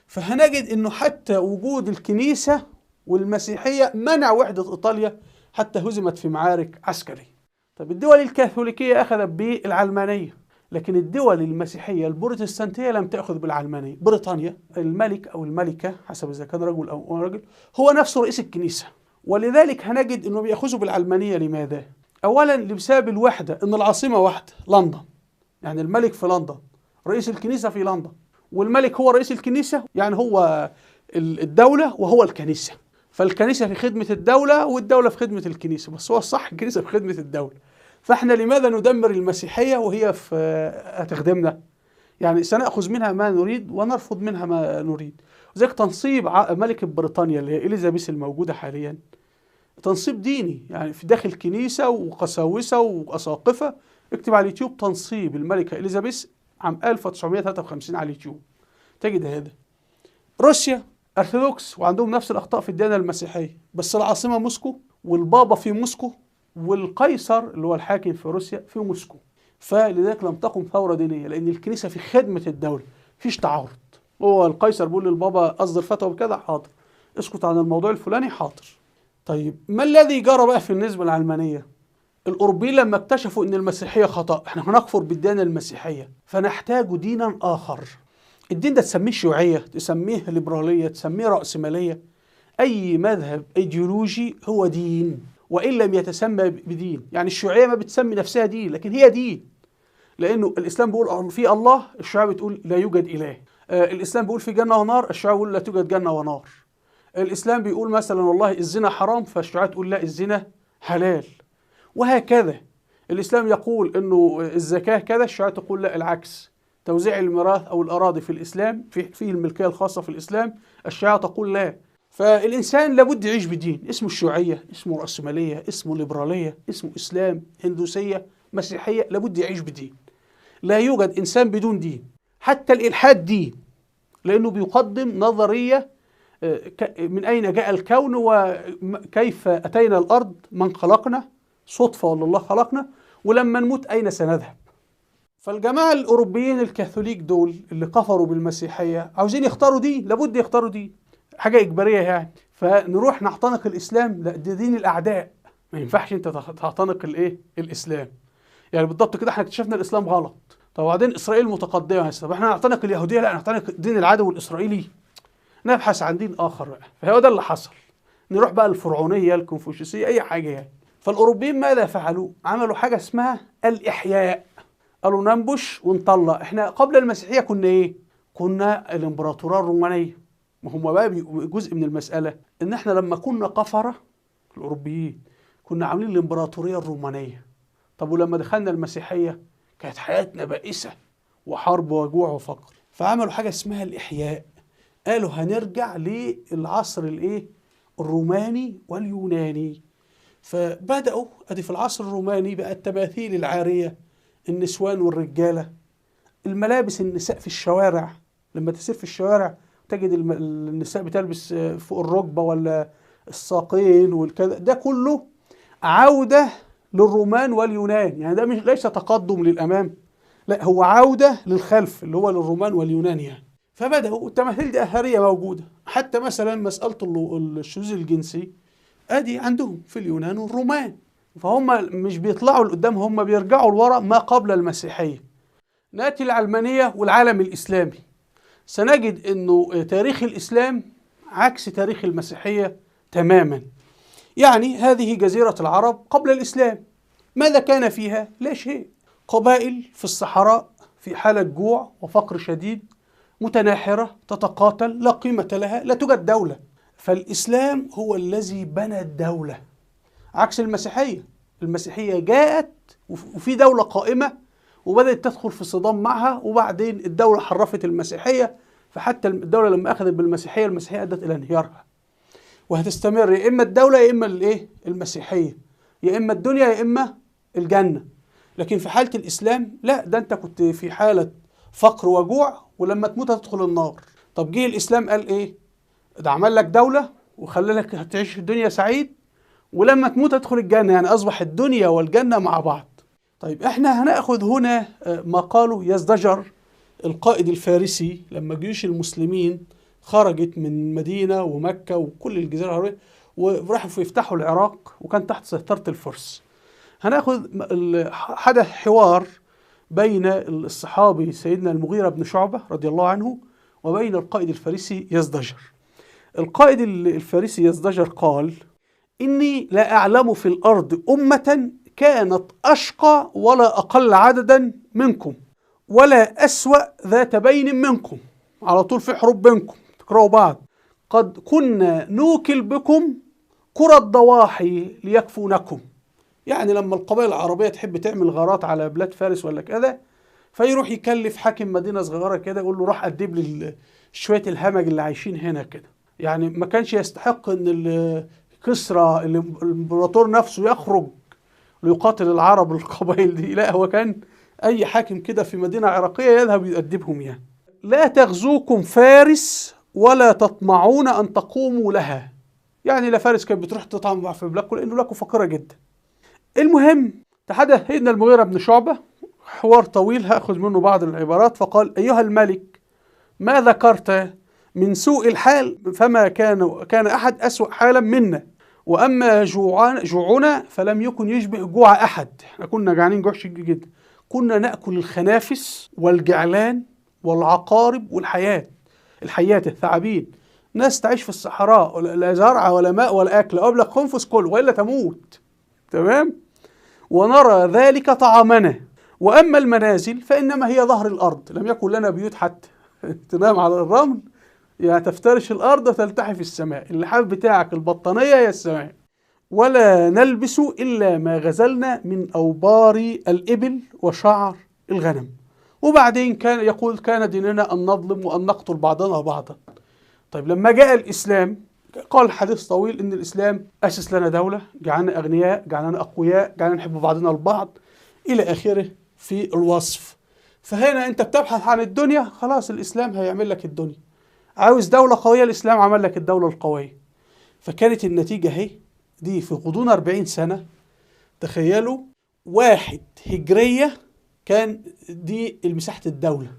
فهنجد أنه حتى وجود الكنيسة والمسيحية منع وحدة إيطاليا حتى هزمت في معارك عسكرية. طب الدول الكاثوليكية أخذت بالعلمانية، لكن الدول المسيحية البروتستانتية لم تأخذ بالعلمانية. بريطانيا الملك أو الملكة حسب إذا كان رجل أو رجل هو نفسه رئيس الكنيسة، ولذلك هنجد أنه بيأخذوا بالعلمانية. لماذا؟ أولا بسبب الوحدة، أن العاصمة واحدة لندن، يعني الملك في لندن، رئيس الكنيسة في لندن، والملك هو رئيس الكنيسة، يعني هو الدولة وهو الكنيسة، فالكنيسة في خدمة الدولة والدولة في خدمة الكنيسة، بس هو الصح الكنيسة في خدمة الدولة. فاحنا لماذا ندمر المسيحية وهي في هتخدمنا؟ يعني سنأخذ منها ما نريد ونرفض منها ما نريد. وذلك تنصيب ملكة بريطانيا اللي هي إليزابيث الموجودة حاليا تنصيب ديني، يعني في داخل كنيسة وقساوسة وأساقفة. اكتب على اليوتيوب تنصيب الملكة إليزابيث عام 1953 على اليوتيوب تجد هذا. روسيا أرثوذكس وعندهم نفس الأخطاء في الديانة المسيحية، بس العاصمة موسكو والبابا في موسكو والقيصر اللي هو الحاكم في روسيا في موسكو، فلذلك لم تقم ثورة دينية لأن الكنيسة في خدمة الدولة، مفيش تعارض. هو القيصر بيقول للبابا أصدر فتوى بكذا، حاضر، اسكت عن الموضوع الفلاني، حاضر. طيب ما الذي جرى بقى في النسبة العلمانية؟ الأوروبيين لما اكتشفوا أن المسيحية خطأ، احنا هنكفر بالديانة المسيحية فنحتاج دينا آخر. الدين ده تسميه شيوعية، تسميه ليبرالية، تسميه رأسمالية، أي مذهب ايديولوجي هو دين وإن لم يتسمى بدين. يعني الشيوعية ما بتسمي نفسها دين لكن هي دين، لأنه الإسلام بيقول في الله، الشيوعية بتقول لا يوجد إله. الإسلام بيقول في جنة ونار، الشيوعية بيقول لا توجد جنة ونار. الإسلام بيقول مثلا والله الزنا حرام، فالشيوعية تقول لا الزنا حلال، وهكذا. الإسلام يقول إنه الزكاة كذا، الشيوعية تقول لا العكس. توزيع الميراث أو الأراضي في الإسلام فيه الملكية الخاصة في الإسلام، الشيعة تقول لا. فالإنسان لابد يعيش بدين، اسمه الشيوعية، اسمه رأسمالية، اسمه ليبرالية، اسمه إسلام، هندوسية، مسيحية، لابد يعيش بدين. لا يوجد إنسان بدون دين، حتى الإلحاد دين، لأنه بيقدم نظرية من أين جاء الكون وكيف أتينا الأرض، من خلقنا، صدفة ولا الله خلقنا، ولما نموت أين سنذهب. فالجماعة الأوروبيين الكاثوليك دول اللي كفروا بالمسيحية عاوزين يختاروا دين، لابد يختاروا دين، حاجة إجبارية يعني. فنروح نعتنق الإسلام، لا ده دين الأعداء، ما ينفعش أنت تعتنق الإيه؟ الإسلام. يعني بالضبط كده احنا اكتشفنا الإسلام غلط. طب وبعدين إسرائيل متقدمة، طب احنا نعتنق اليهودية؟ لا، نعتنق دين العدو الإسرائيلي، نبحث عن دين آخر بقى. فهو ده اللي حصل. نروح بقى الفرعونية، الكونفوشيوسية، أي حاجة يعني. فالأوروبيين ماذا فعلوا؟ عملوا حاجة اسمها الإحياء. قالوا ننبش ونطلع. احنا قبل المسيحية كنا ايه؟ كنا الامبراطورية الرومانية. ما هم بقى جزء من المسألة ان احنا لما كنا قفرة الأوروبيين كنا عاملين الامبراطورية الرومانية. طب ولما دخلنا المسيحية كانت حياتنا بائسة وحرب وجوع وفقر. فعملوا حاجة اسمها الإحياء. قالوا هنرجع للعصر الايه؟ الروماني واليوناني. فبدأوا ادي في العصر الروماني بقى التماثيل العارية، النسوان والرجالة، الملابس النساء في الشوارع. لما تسير في الشوارع تجد النساء بتلبس فوق الركبة ولا الساقين والكذا، ده كله عودة للرومان واليونان. يعني ده مش ليس تقدم للأمام، لا هو عودة للخلف اللي هو للرومان واليونان يعني. فبدأوا التماثيل دي أثرية موجودة، حتى مثلا مسألة الشذوذ الجنسي ادي عندهم في اليونان والرومان. فهم مش بيطلعوا لقدام، هم بيرجعوا لورا ما قبل المسيحية. نأتي العلمانية والعالم الإسلامي، سنجد أنه تاريخ الإسلام عكس تاريخ المسيحية تماما. يعني هذه جزيرة العرب قبل الإسلام ماذا كان فيها؟ لا شيء، قبائل في الصحراء في حالة جوع وفقر شديد، متناحرة، تتقاتل، لا قيمة لها، لا توجد دولة. فالإسلام هو الذي بنى الدولة، عكس المسيحية. المسيحية جاءت وفي دولة قائمة وبدأت تدخل في صدام معها، وبعدين الدولة حرفت المسيحية، فحتى الدولة لما أخذت بالمسيحية المسيحية أدت إلى انهيارها. وهتستمر يا إما الدولة يا إما الإيه؟ المسيحية، يا إما الدنيا يا إما الجنة. لكن في حالة الإسلام لا، ده أنت كنت في حالة فقر وجوع ولما تموت هتدخل النار. طب جه الإسلام قال إيه؟ ده عمل لك دولة وخلى لك هتعيش في الدنيا سعيد، ولما تموت تدخل الجنة. يعني أصبح الدنيا والجنة مع بعض. طيب احنا هنأخذ هنا ما قاله يزدجر القائد الفارسي لما جيوش المسلمين خرجت من مدينة ومكة وكل الجزيرة العربية وراحوا يفتحوا العراق، وكان تحت سيطرة الفرس. هنأخذ حدث حوار بين الصحابي سيدنا المغيرة بن شعبة رضي الله عنه وبين القائد الفارسي يزدجر. القائد الفارسي يزدجر قال: إني لا أعلم في الأرض أمة كانت أشقى ولا أقل عددا منكم ولا أسوأ ذات بين منكم. على طول في حروب بينكم، تكرهوا بعض. قد كنا نوكل بكم قرى الضواحي ليكفونكم. يعني لما القبائل العربية تحب تعمل غارات على بلاد فارس ولا كذا، فيروح يكلف حاكم مدينة صغيرة كده يقول له روح أدب لي شوية الهمج اللي عايشين هنا كده. يعني ما كانش يستحق ان كسرى الامبراطور نفسه يخرج ليقاتل العرب القبائل دي، لا هو كان اي حاكم كده في مدينة عراقية يذهب يؤدبهم. يعني لا تغزوكم فارس ولا تطمعون ان تقوموا لها. يعني لا فارس كانت بتروح تطعم في بلادكم لانه لكم فقيرة جدا. المهم تحدث سيدنا المغيرة بن شعبة حوار طويل هاخذ منه بعض العبارات. فقال: ايها الملك، ما ذكرت من سوء الحال فما كان أحد أسوأ حالا منا، وأما جوعنا فلم يكن يشبه جوع أحد. احنا كنا جعانين جوع شديد جدا، كنا نأكل الخنافس والجعلان والعقارب والحيات، الحيات الثعابين. ناس تعيش في الصحراء لا زرع ولا ماء ولا أكل، قبل خنفس كل وإلا تموت. تمام؟ ونرى ذلك طعامنا. وأما المنازل فإنما هي ظهر الأرض، لم يكن لنا بيوت حتى تنام على الرمل، يعني تفترش الأرض وتلتحف السماء، اللحاف بتاعك البطانية هي السماء. ولا نلبس إلا ما غزلنا من أوبار الإبل وشعر الغنم. وبعدين كان يقول: كان ديننا أن نظلم وأن نقتل بعضنا بعضا. طيب لما جاء الإسلام قال حديث طويل إن الإسلام أسس لنا دولة، جعلنا أغنياء، جعلنا أقوياء، جعلنا نحب بعضنا البعض إلى آخره في الوصف. فهنا أنت بتبحث عن الدنيا، خلاص الإسلام هيعمل لك الدنيا. عاوز دولة قوية، الإسلام عمل لك الدولة القوية. فكانت النتيجة هي دي في غضون 40 سنة. تخيلوا 1 هجرية كان دي مساحة الدولة.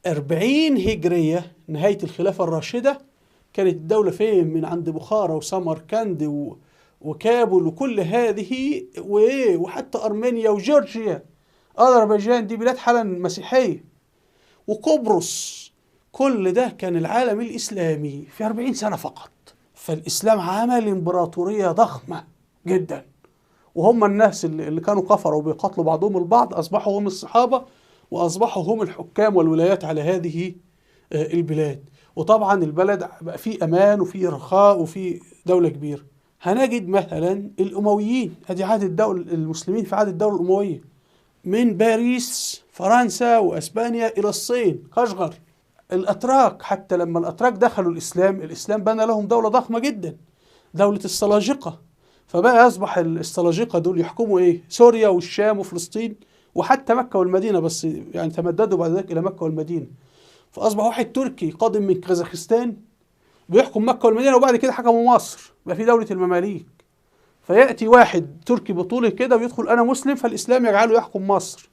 40 هجرية نهاية الخلافة الراشدة كانت الدولة فين؟ من عند بخارى وسمركند وكابل وكل هذه وحتى أرمينيا وجورجيا، أذربيجان دي بلاد حالا مسيحية، وقبرص، كل ده كان العالم الإسلامي في 40 سنة فقط. فالإسلام عمل إمبراطورية ضخمة جدا، وهم الناس اللي كانوا كفروا وبيقاتلوا بعضهم البعض أصبحوا هم الصحابة، وأصبحوا هم الحكام والولايات على هذه البلاد. وطبعا البلد بقى فيه أمان وفيه رخاء وفيه دولة كبيرة. هنجد مثلا الأمويين، أدي عهد الدولة المسلمين في عهد الدولة الأموية، من باريس فرنسا وأسبانيا إلى الصين كشغر. الأتراك حتى لما الأتراك دخلوا الإسلام، الإسلام بنى لهم دولة ضخمة جدا، دولة السلاجقة. فبقى أصبح السلاجقة دول يحكموا إيه؟ سوريا والشام وفلسطين وحتى مكة والمدينة، بس يعني تمددوا بعد ذلك إلى مكة والمدينة. فأصبح واحد تركي قادم من كازاخستان بيحكم مكة والمدينة، وبعد كده حكموا مصر، بقى في دولة المماليك. فيأتي واحد تركي بطوله كده ويدخل أنا مسلم، فالإسلام يجعله يحكم مصر.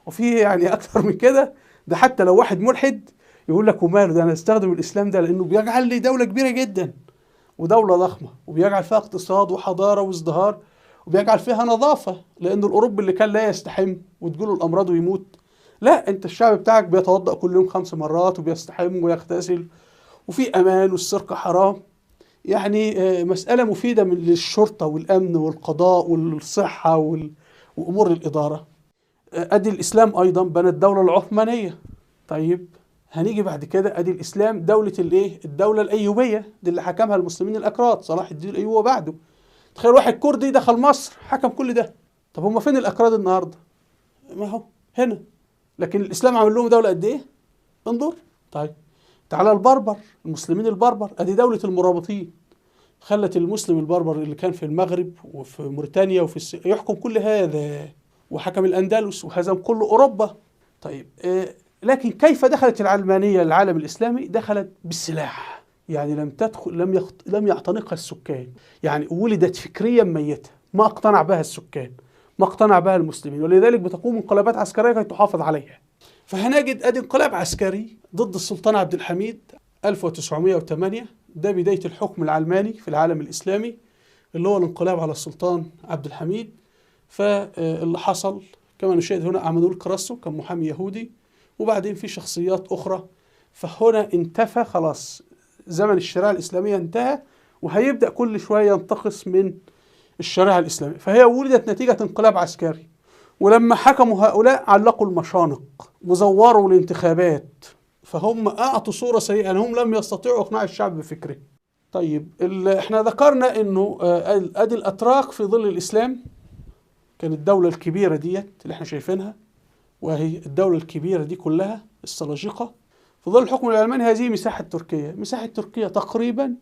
وفي يعني أكثر من كده، ده حتى لو واحد ملحد يقول لك وماله، ده أنا استخدم الإسلام ده لأنه بيجعل لي دولة كبيرة جدا ودولة ضخمة، وبيجعل فيها اقتصاد وحضارة وازدهار، وبيجعل فيها نظافة، لأن الأوروبي اللي كان لا يستحم وتجيله الأمراض ويموت، لا أنت الشعب بتاعك بيتوضأ كل يوم 5 مرات وبيستحم ويغتسل وفي أمان والسرقة حرام. يعني مسألة مفيدة من للشرطة والأمن والقضاء والصحة وأمور الإدارة. أدي الإسلام أيضا بنى الدولة العثمانية. طيب هنيجي بعد كده أدي الإسلام دولة الإيه؟ الدولة الأيوبية، دي اللي حكمها المسلمين الأكراد، صلاح الدين الأيوبي وبعده. تخيل واحد كردي دخل مصر حكم كل ده. طب هم فين الأكراد النهارده؟ ما هو هنا. لكن الإسلام عمل لهم دولة قد إيه؟ انظر. طيب تعالى البربر، المسلمين البربر، أدي دولة المرابطين، خلت المسلم البربر اللي كان في المغرب وفي موريتانيا وفي يحكم كل هذا، وحكم الأندلس وهزم كل أوروبا. طيب لكن كيف دخلت العلمانية للعالم الإسلامي؟ دخلت بالسلاح، يعني لم تدخل، لم يعتنقها السكان، يعني ولدت فكريا ميتة، ما اقتنع بها السكان، ما اقتنع بها المسلمين، ولذلك بتقوم انقلابات عسكرية كي تحافظ عليها. فهنجد ادي انقلاب عسكري ضد السلطان عبد الحميد 1908، ده بداية الحكم العلماني في العالم الإسلامي اللي هو الانقلاب على السلطان عبد الحميد. فاللي حصل كما نشاهد هنا عمانويل كراسو كان محامي يهودي، وبعدين في شخصيات أخرى. فهنا انتفى خلاص زمن الشريعة الإسلامية انتهى، وهيبدأ كل شوية ينتقص من الشريعة الإسلامية. فهي ولدت نتيجة انقلاب عسكري، ولما حكموا هؤلاء علقوا المشانق وزوروا الانتخابات، فهم أعطوا صورة سيئة أنهم لم يستطيعوا إقناع الشعب بفكره. طيب احنا ذكرنا أنه أدي الأتراك في ظل الإسلام كانت الدولة الكبيرة ديت اللي احنا شايفينها، وهي الدولة الكبيرة دي كلها السلاجقة. في ظل الحكم العلماني هذه مساحة تركيا، مساحة تركيا تقريبا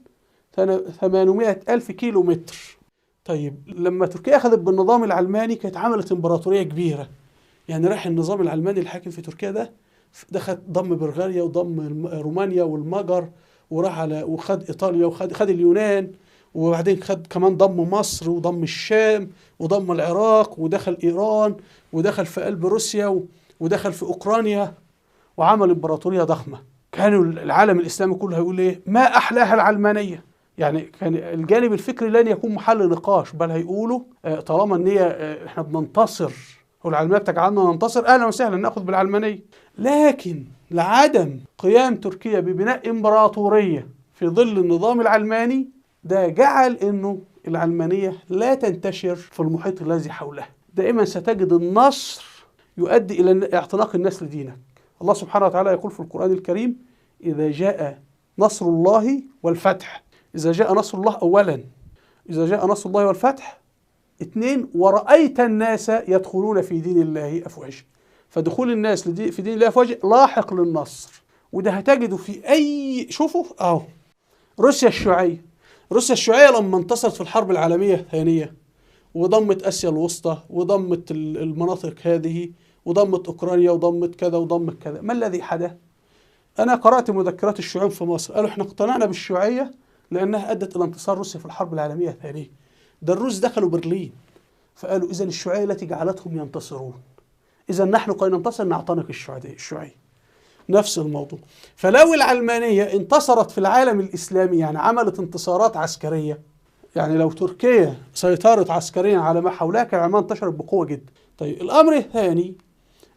800 ألف كيلو متر. طيب لما تركيا أخذت بالنظام العلماني كانت عملت إمبراطورية كبيرة، يعني راح النظام العلماني الحاكم في تركيا ده دخل ضم بلغاريا وضم رومانيا والمجر، وراح على وخد إيطاليا وخد اليونان، وبعدين خد كمان ضم مصر وضم الشام وضم العراق، ودخل إيران ودخل في قلب روسيا ودخل في أوكرانيا، وعمل إمبراطورية ضخمة. كانوا العالم الإسلامي كله هيقول إيه؟ ما أحلاها العلمانية. يعني كان الجانب الفكري لن يكون محل نقاش، بل هيقولوا طالما ان هي احنا بننتصر والعلمانيه بتجعلنا ننتصر، اهلا وسهلا ناخذ بالعلمانيه. لكن لعدم قيام تركيا ببناء امبراطوريه في ظل النظام العلماني ده جعل انه العلمانيه لا تنتشر في المحيط الذي حولها. دائما ستجد النصر يؤدي الى اعتناق الناس لدينك. الله سبحانه وتعالى يقول في القرآن الكريم: اذا جاء نصر الله والفتح. إذا جاء نصر الله أولا، إذا جاء نصر الله والفتح. اثنين، ورأيت الناس يدخلون في دين الله أفواجا. فدخول الناس في دين الله أفواجا لاحق للنصر، وده هتجده في أي، شوفوا أهو روسيا الشيوعية. روسيا الشيوعية لما انتصرت في الحرب العالمية الثانية وضمت آسيا الوسطى وضمت المناطق هذه وضمت أوكرانيا وضمت كذا وضمت كذا، ما الذي حدث؟ أنا قرأت مذكرات الشيوعيين في مصر، قالوا احنا اقتنعنا بالشيوعية لأنها أدت إلى انتصار روسيا في الحرب العالمية الثانية. ده الروس دخلوا برلين، فقالوا إذن الشيوعية التي جعلتهم ينتصرون. إذا نحن كي ننتصر نعتنق الشيوعية. نفس الموضوع. فلو العلمانية انتصرت في العالم الإسلامي، يعني عملت انتصارات عسكرية، يعني لو تركيا سيطرت عسكريا على ما حولها كان العلمانية انتشرت بقوة جدا. طيب الأمر الثاني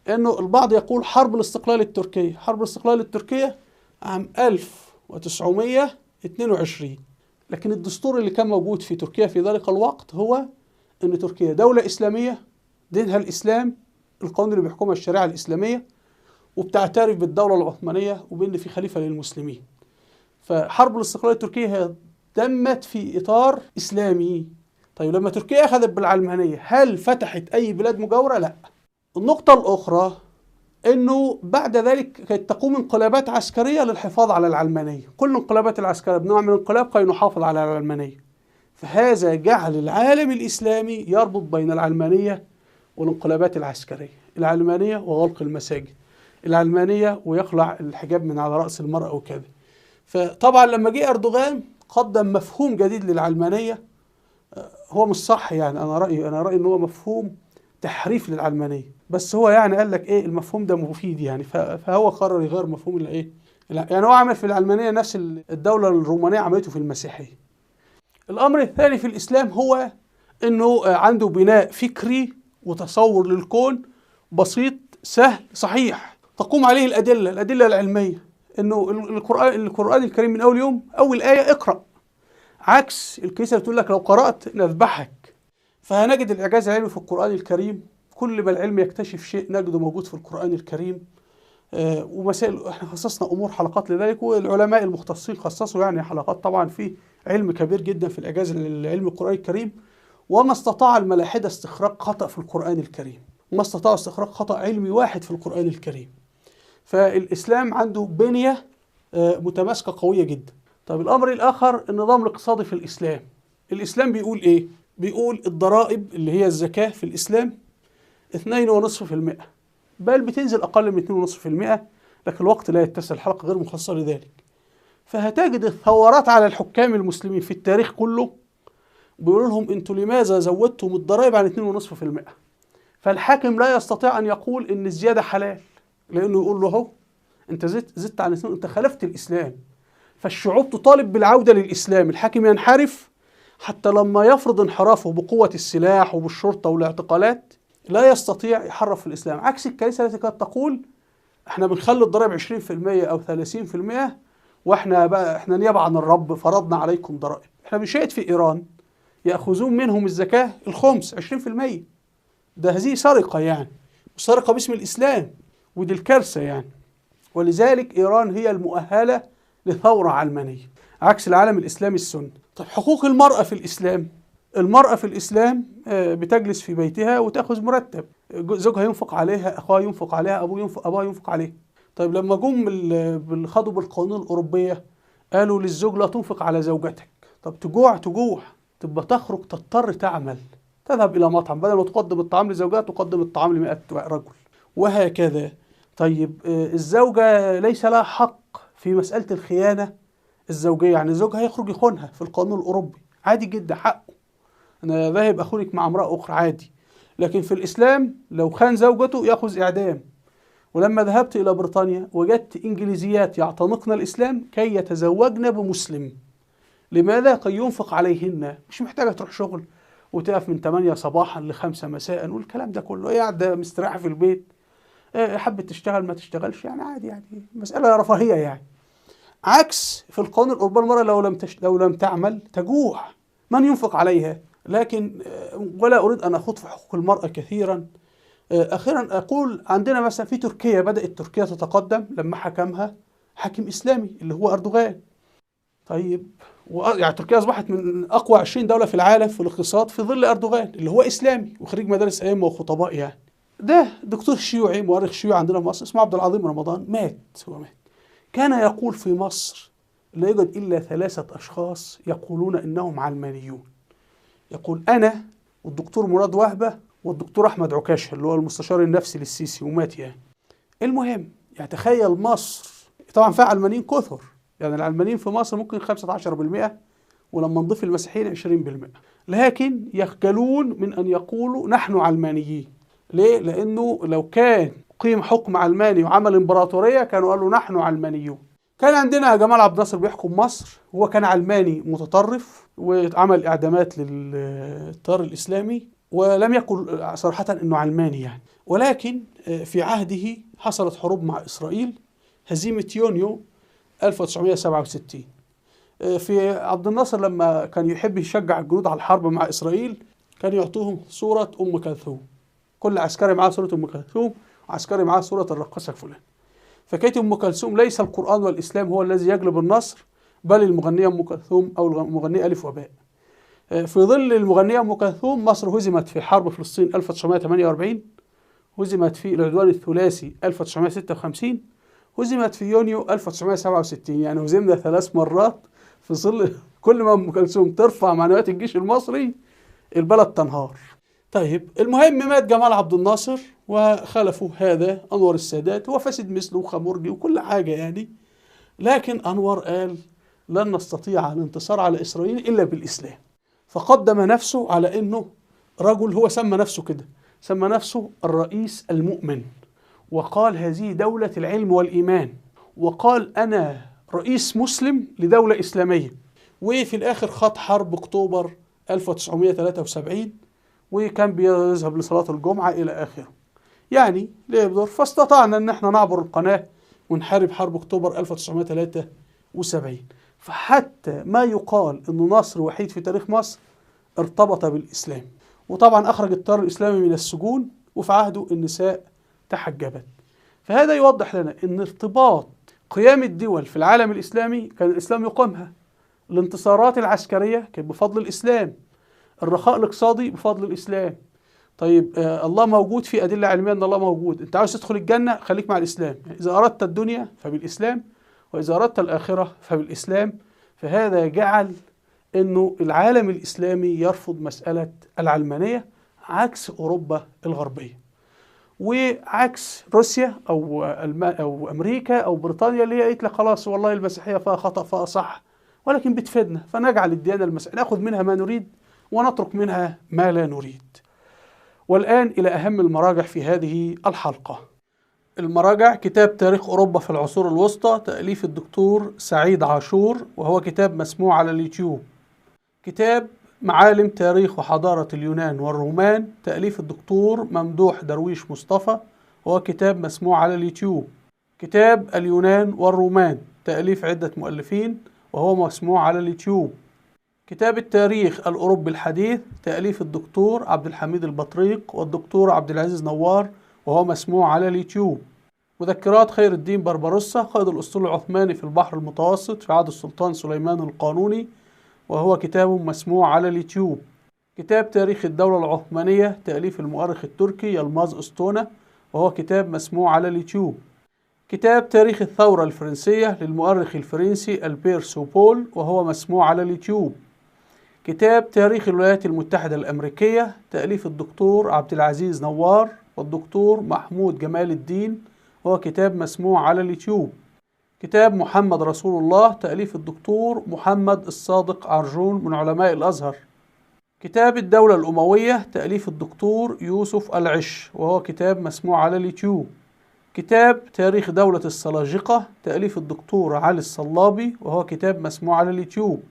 أنه البعض يقول حرب الاستقلال التركية، حرب الاستقلال التركية عام 1922، لكن الدستور اللي كان موجود في تركيا في ذلك الوقت هو أن تركيا دولة إسلامية، دينها الإسلام، القانون اللي بيحكمها الشريعة الإسلامية، وبتعترف بالدولة العثمانية وبأن في خليفة للمسلمين. فحرب الاستقلال التركية هي تمت في إطار إسلامي. طيب لما تركيا أخذت بالعلمانية هل فتحت أي بلاد مجاورة؟ لا. النقطة الأخرى أنه بعد ذلك كانت تقوم انقلابات عسكرية للحفاظ على العلمانية، كل الانقلابات العسكرية بنوع من الانقلاب كي نحافظ على العلمانية. فهذا جعل العالم الإسلامي يربط بين العلمانية والانقلابات العسكرية، العلمانية وغلق المساجد، العلمانية ويخلع الحجاب من على رأس المرأة وكذا. فطبعا لما جه أردوغان قدم مفهوم جديد للعلمانية، هو مش صح يعني، أنا رأيي إن هو مفهوم تحريف للعلمانية، بس هو يعني قال لك إيه المفهوم ده مفيد يعني، فهو قرر يغير مفهوم الإيه، يعني هو عمل في العلمانية نفس الدولة الرومانية عملته في المسيحية. الأمر الثاني في الإسلام هو إنه عنده بناء فكري وتصور للكون بسيط سهل صحيح تقوم عليه الأدلة، الأدلة العلمية، إنه القرآن الكريم من أول يوم أول آية اقرأ، عكس الكنيسة بتقول لك لو قرأت نذبحك. فهنجد الإعجاز العلمي في القرآن الكريم، كل ما العلم يكتشف شيء نجده موجود في القرآن الكريم. ومسائل احنا خصصنا أمور حلقات لذلك، والعلماء المختصين خصصوا يعني حلقات، طبعا في علم كبير جدا في الإعجاز العلمي القرآن الكريم. وما استطاع الملاحدة استخراج خطأ في القرآن الكريم، وما استطاعوا استخراج خطأ علمي واحد في القرآن الكريم. فالإسلام عنده بنية متماسكة قوية جدا. طيب الأمر الآخر النظام الاقتصادي في الإسلام. الإسلام بيقول إيه؟ بيقول الضرائب اللي هي الزكاة في الإسلام 2.5%، بل بتنزل أقل من 2.5%، لكن الوقت لا يتسع، الحلقة غير مخصصة لذلك. فهتجد الثورات على الحكام المسلمين في التاريخ كله بيقولوا لهم أنتوا لماذا زودتم الضرائب عن 2.5%؟ فالحاكم لا يستطيع أن يقول إن الزيادة حلال، لأنه يقول له أهو أنت زدت عن 2، أنت خالفت الإسلام. فالشعوب تطالب بالعودة للإسلام، الحاكم ينحرف حتى لما يفرض انحرافه بقوة السلاح وبالشرطة والاعتقالات لا يستطيع يحرف الإسلام، عكس الكنيسة التي كانت تقول احنا بنخلي الضرائب 20% أو 30% واحنا بقى احنا نيابة عن الرب فرضنا عليكم ضرائب. احنا بنشاهد في إيران يأخذون منهم الزكاة الخمس 20%، ده هذه سرقة يعني، وسرقة باسم الإسلام، ودي الكارثة يعني. ولذلك إيران هي المؤهلة لثورة علمانية عكس العالم الإسلامي السني. طب حقوق المرأة في الإسلام، المرأة في الإسلام بتجلس في بيتها وتأخذ مرتب، زوجها ينفق عليها، أخوها ينفق عليها، أبوها ينفق عليها. طيب لما جم خدوا بالقوانين الأوروبية قالوا للزوج لا تنفق على زوجتك. طب تجوع تجوع، تبقى تخرج تضطر تعمل، تذهب إلى مطعم، بدل ما تقدم الطعام لزوجها تقدم الطعام ل100 رجل وهكذا. طيب الزوجة ليس لها حق في مسألة الخيانة الزوجية، يعني زوجها يخرج يخونها في القانون الأوروبي عادي جدا، حقه، أنا ذاهب أخونك مع امرأة أخرى عادي. لكن في الإسلام لو خان زوجته يأخذ إعدام. ولما ذهبت إلى بريطانيا وجدت إنجليزيات يعتنقن الإسلام كي يتزوجن بمسلم. لماذا؟ كي ينفق عليهن، مش محتاجة تروح شغل وتقف من 8 صباحا ل 5 مساء والكلام ده كله، قاعدة مستريحة في البيت، حبت تشتغل ما تشتغلش يعني عادي، يعني مسألة رفاهية يعني. عكس في القانون الأوروبي المرأة لو لم تعمل تجوع، من ينفق عليها؟ لكن ولا أريد أن أخوض في حقوق المرأة كثيرا. أخيرا أقول عندنا مثلا في تركيا، بدأت تركيا تتقدم لما حكمها حاكم إسلامي اللي هو أردوغان. طيب يعني تركيا أصبحت من أقوى 20 دولة في العالم في الاقتصاد في ظل أردوغان اللي هو إسلامي وخريج مدارس أئمة وخطباء يعني. ده دكتور شيوعي، مؤرخ شيوعي عندنا في مصر اسمه عبد العظيم رمضان، مات، هو مات. كان يقول في مصر لا يوجد إلا 3 أشخاص يقولون إنهم علمانيون. يقول أنا والدكتور مراد وهبة والدكتور أحمد عكاشة اللي هو المستشار النفسي للسيسي ومات يعني. المهم يعني تخيل مصر طبعا فيها علمانيين كثر، يعني العلمانيين في مصر ممكن 15%، ولما نضيف المسيحيين 20%، لكن يخجلون من أن يقولوا نحن علمانيين. ليه؟ لأنه لو كان قيم حكم علماني وعمل امبراطورية كانوا قالوا نحن علمانيون. كان عندنا جمال عبد الناصر بيحكم مصر، هو كان علماني متطرف وعمل إعدامات للتيار الإسلامي، ولم يقل صراحة أنه علماني يعني، ولكن في عهده حصلت حروب مع إسرائيل، هزيمة يونيو 1967. في عبد الناصر لما كان يحب يشجع الجنود على الحرب مع إسرائيل كان يعطوهم صورة أم كلثوم، كل عسكري معاه صورة أم كلثوم، عسكري معاه صورة الرقاصة فلان. فكانت أم كلثوم ليس القرآن والإسلام هو الذي يجلب النصر، بل المغنية أم كلثوم أو المغنية ألف وباء. في ظل المغنية أم كلثوم مصر هزمت في حرب فلسطين 1948، هزمت في العدوان الثلاثي 1956، هزمت في يونيو 1967. يعني هزمنا 3 مرات في ظل كل ما أم كلثوم ترفع معنويات الجيش المصري البلد تنهار. طيب المهم مات جمال عبد الناصر وخلفه هذا أنور السادات، هو فاسد مثله وخمرجي وكل حاجة يعني، لكن أنور قال لن نستطيع الانتصار على إسرائيل إلا بالإسلام. فقدم نفسه على إنه رجل، هو سمى نفسه كده، سمى نفسه الرئيس المؤمن، وقال هذه دولة العلم والإيمان، وقال أنا رئيس مسلم لدولة إسلامية. وفي الآخر خاض حرب أكتوبر 1973، وكان بيذهب لصلاة الجمعة إلى آخره. يعني ليه بدور؟ فاستطعنا أن احنا نعبر القناة ونحارب حرب أكتوبر 1973. فحتى ما يقال أنه نصر وحيد في تاريخ مصر ارتبط بالإسلام. وطبعا أخرج التيار الإسلامي من السجون، وفي عهده النساء تحجبت. فهذا يوضح لنا أن ارتباط قيام الدول في العالم الإسلامي كان الإسلام يقيمها. الانتصارات العسكرية كانت بفضل الإسلام، الرخاء الاقتصادي بفضل الإسلام. طيب الله موجود، في أدلة علمية أن الله موجود. أنت عاوز تدخل الجنة خليك مع الإسلام، إذا أردت الدنيا فبالإسلام، وإذا أردت الآخرة فبالإسلام. فهذا جعل أنه العالم الإسلامي يرفض مسألة العلمانية عكس أوروبا الغربية، وعكس روسيا أو أمريكا أو بريطانيا اللي هي قالت لك خلاص والله المسيحية فيها خطأ فيها صح، ولكن بتفيدنا، فنجعل الديانة المسيحية نأخذ منها ما نريد ونترك منها ما لا نريد. والآن إلى أهم المراجع في هذه الحلقة. المراجع: كتاب تاريخ أوروبا في العصور الوسطى تأليف الدكتور سعيد عاشور، وهو كتاب مسموع على اليوتيوب. كتاب معالم تاريخ وحضارة اليونان والرومان تأليف الدكتور ممدوح درويش مصطفى، وهو كتاب مسموع على اليوتيوب. كتاب اليونان والرومان تأليف عدة مؤلفين، وهو مسموع على اليوتيوب. كتاب التاريخ الأوروبي الحديث تأليف الدكتور عبد الحميد البطريق والدكتور عبد العزيز نوار، وهو مسموع على اليوتيوب. مذكرات خير الدين بربروسا قائد الأسطول العثماني في البحر المتوسط في عهد السلطان سليمان القانوني، وهو كتاب مسموع على اليوتيوب. كتاب تاريخ الدولة العثمانية تأليف المؤرخ التركي يلماز أستونا، وهو كتاب مسموع على اليوتيوب. كتاب تاريخ الثورة الفرنسية للمؤرخ الفرنسي ألبير سوبول، وهو مسموع على اليوتيوب. كتاب تاريخ الولايات المتحدة الأمريكية تأليف الدكتور عبد العزيز نوار والدكتور محمود جمال الدين، وهو كتاب مسموع على اليوتيوب. كتاب محمد رسول الله تأليف الدكتور محمد الصادق عرجون من علماء الأزهر. كتاب الدولة الأموية تأليف الدكتور يوسف العش، وهو كتاب مسموع على اليوتيوب. كتاب تاريخ دولة السلاجقة تأليف الدكتور علي الصلابي، وهو كتاب مسموع على اليوتيوب.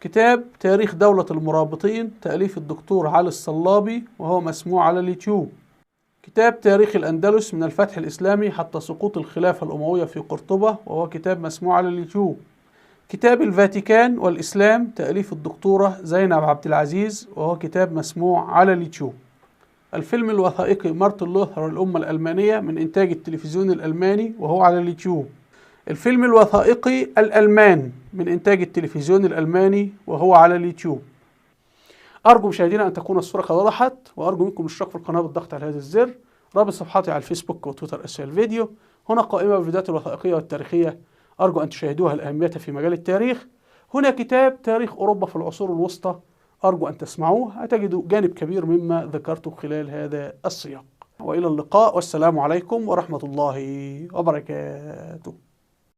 كتاب تاريخ دولة المرابطين تأليف الدكتور علي الصلابي، وهو مسموع على اليوتيوب. كتاب تاريخ الأندلس من الفتح الإسلامي حتى سقوط الخلافة الأموية في قرطبة، وهو كتاب مسموع على اليوتيوب. كتاب الفاتيكان والإسلام تأليف الدكتورة زينب عبد العزيز، وهو كتاب مسموع على اليوتيوب. الفيلم الوثائقي مارتن لوثر والأمة الألمانية من إنتاج التلفزيون الألماني، وهو على اليوتيوب. الفيلم الوثائقي الألمان من إنتاج التلفزيون الألماني، وهو على اليوتيوب. أرجو مشاهدينا أن تكون الصورة قد وضحت، وأرجو منكم الاشتراك في القناة بالضغط على هذا الزر. رابط صفحاتي على الفيسبوك وتويتر أسفل الفيديو. هنا قائمة بالفيديوهات الوثائقية والتاريخية، أرجو أن تشاهدوها لأهميتها في مجال التاريخ. هنا كتاب تاريخ أوروبا في العصور الوسطى، أرجو أن تسمعوه، هتجدوا جانب كبير مما ذكرته خلال هذا السياق. وإلى اللقاء، والسلام عليكم ورحمة الله وبركاته.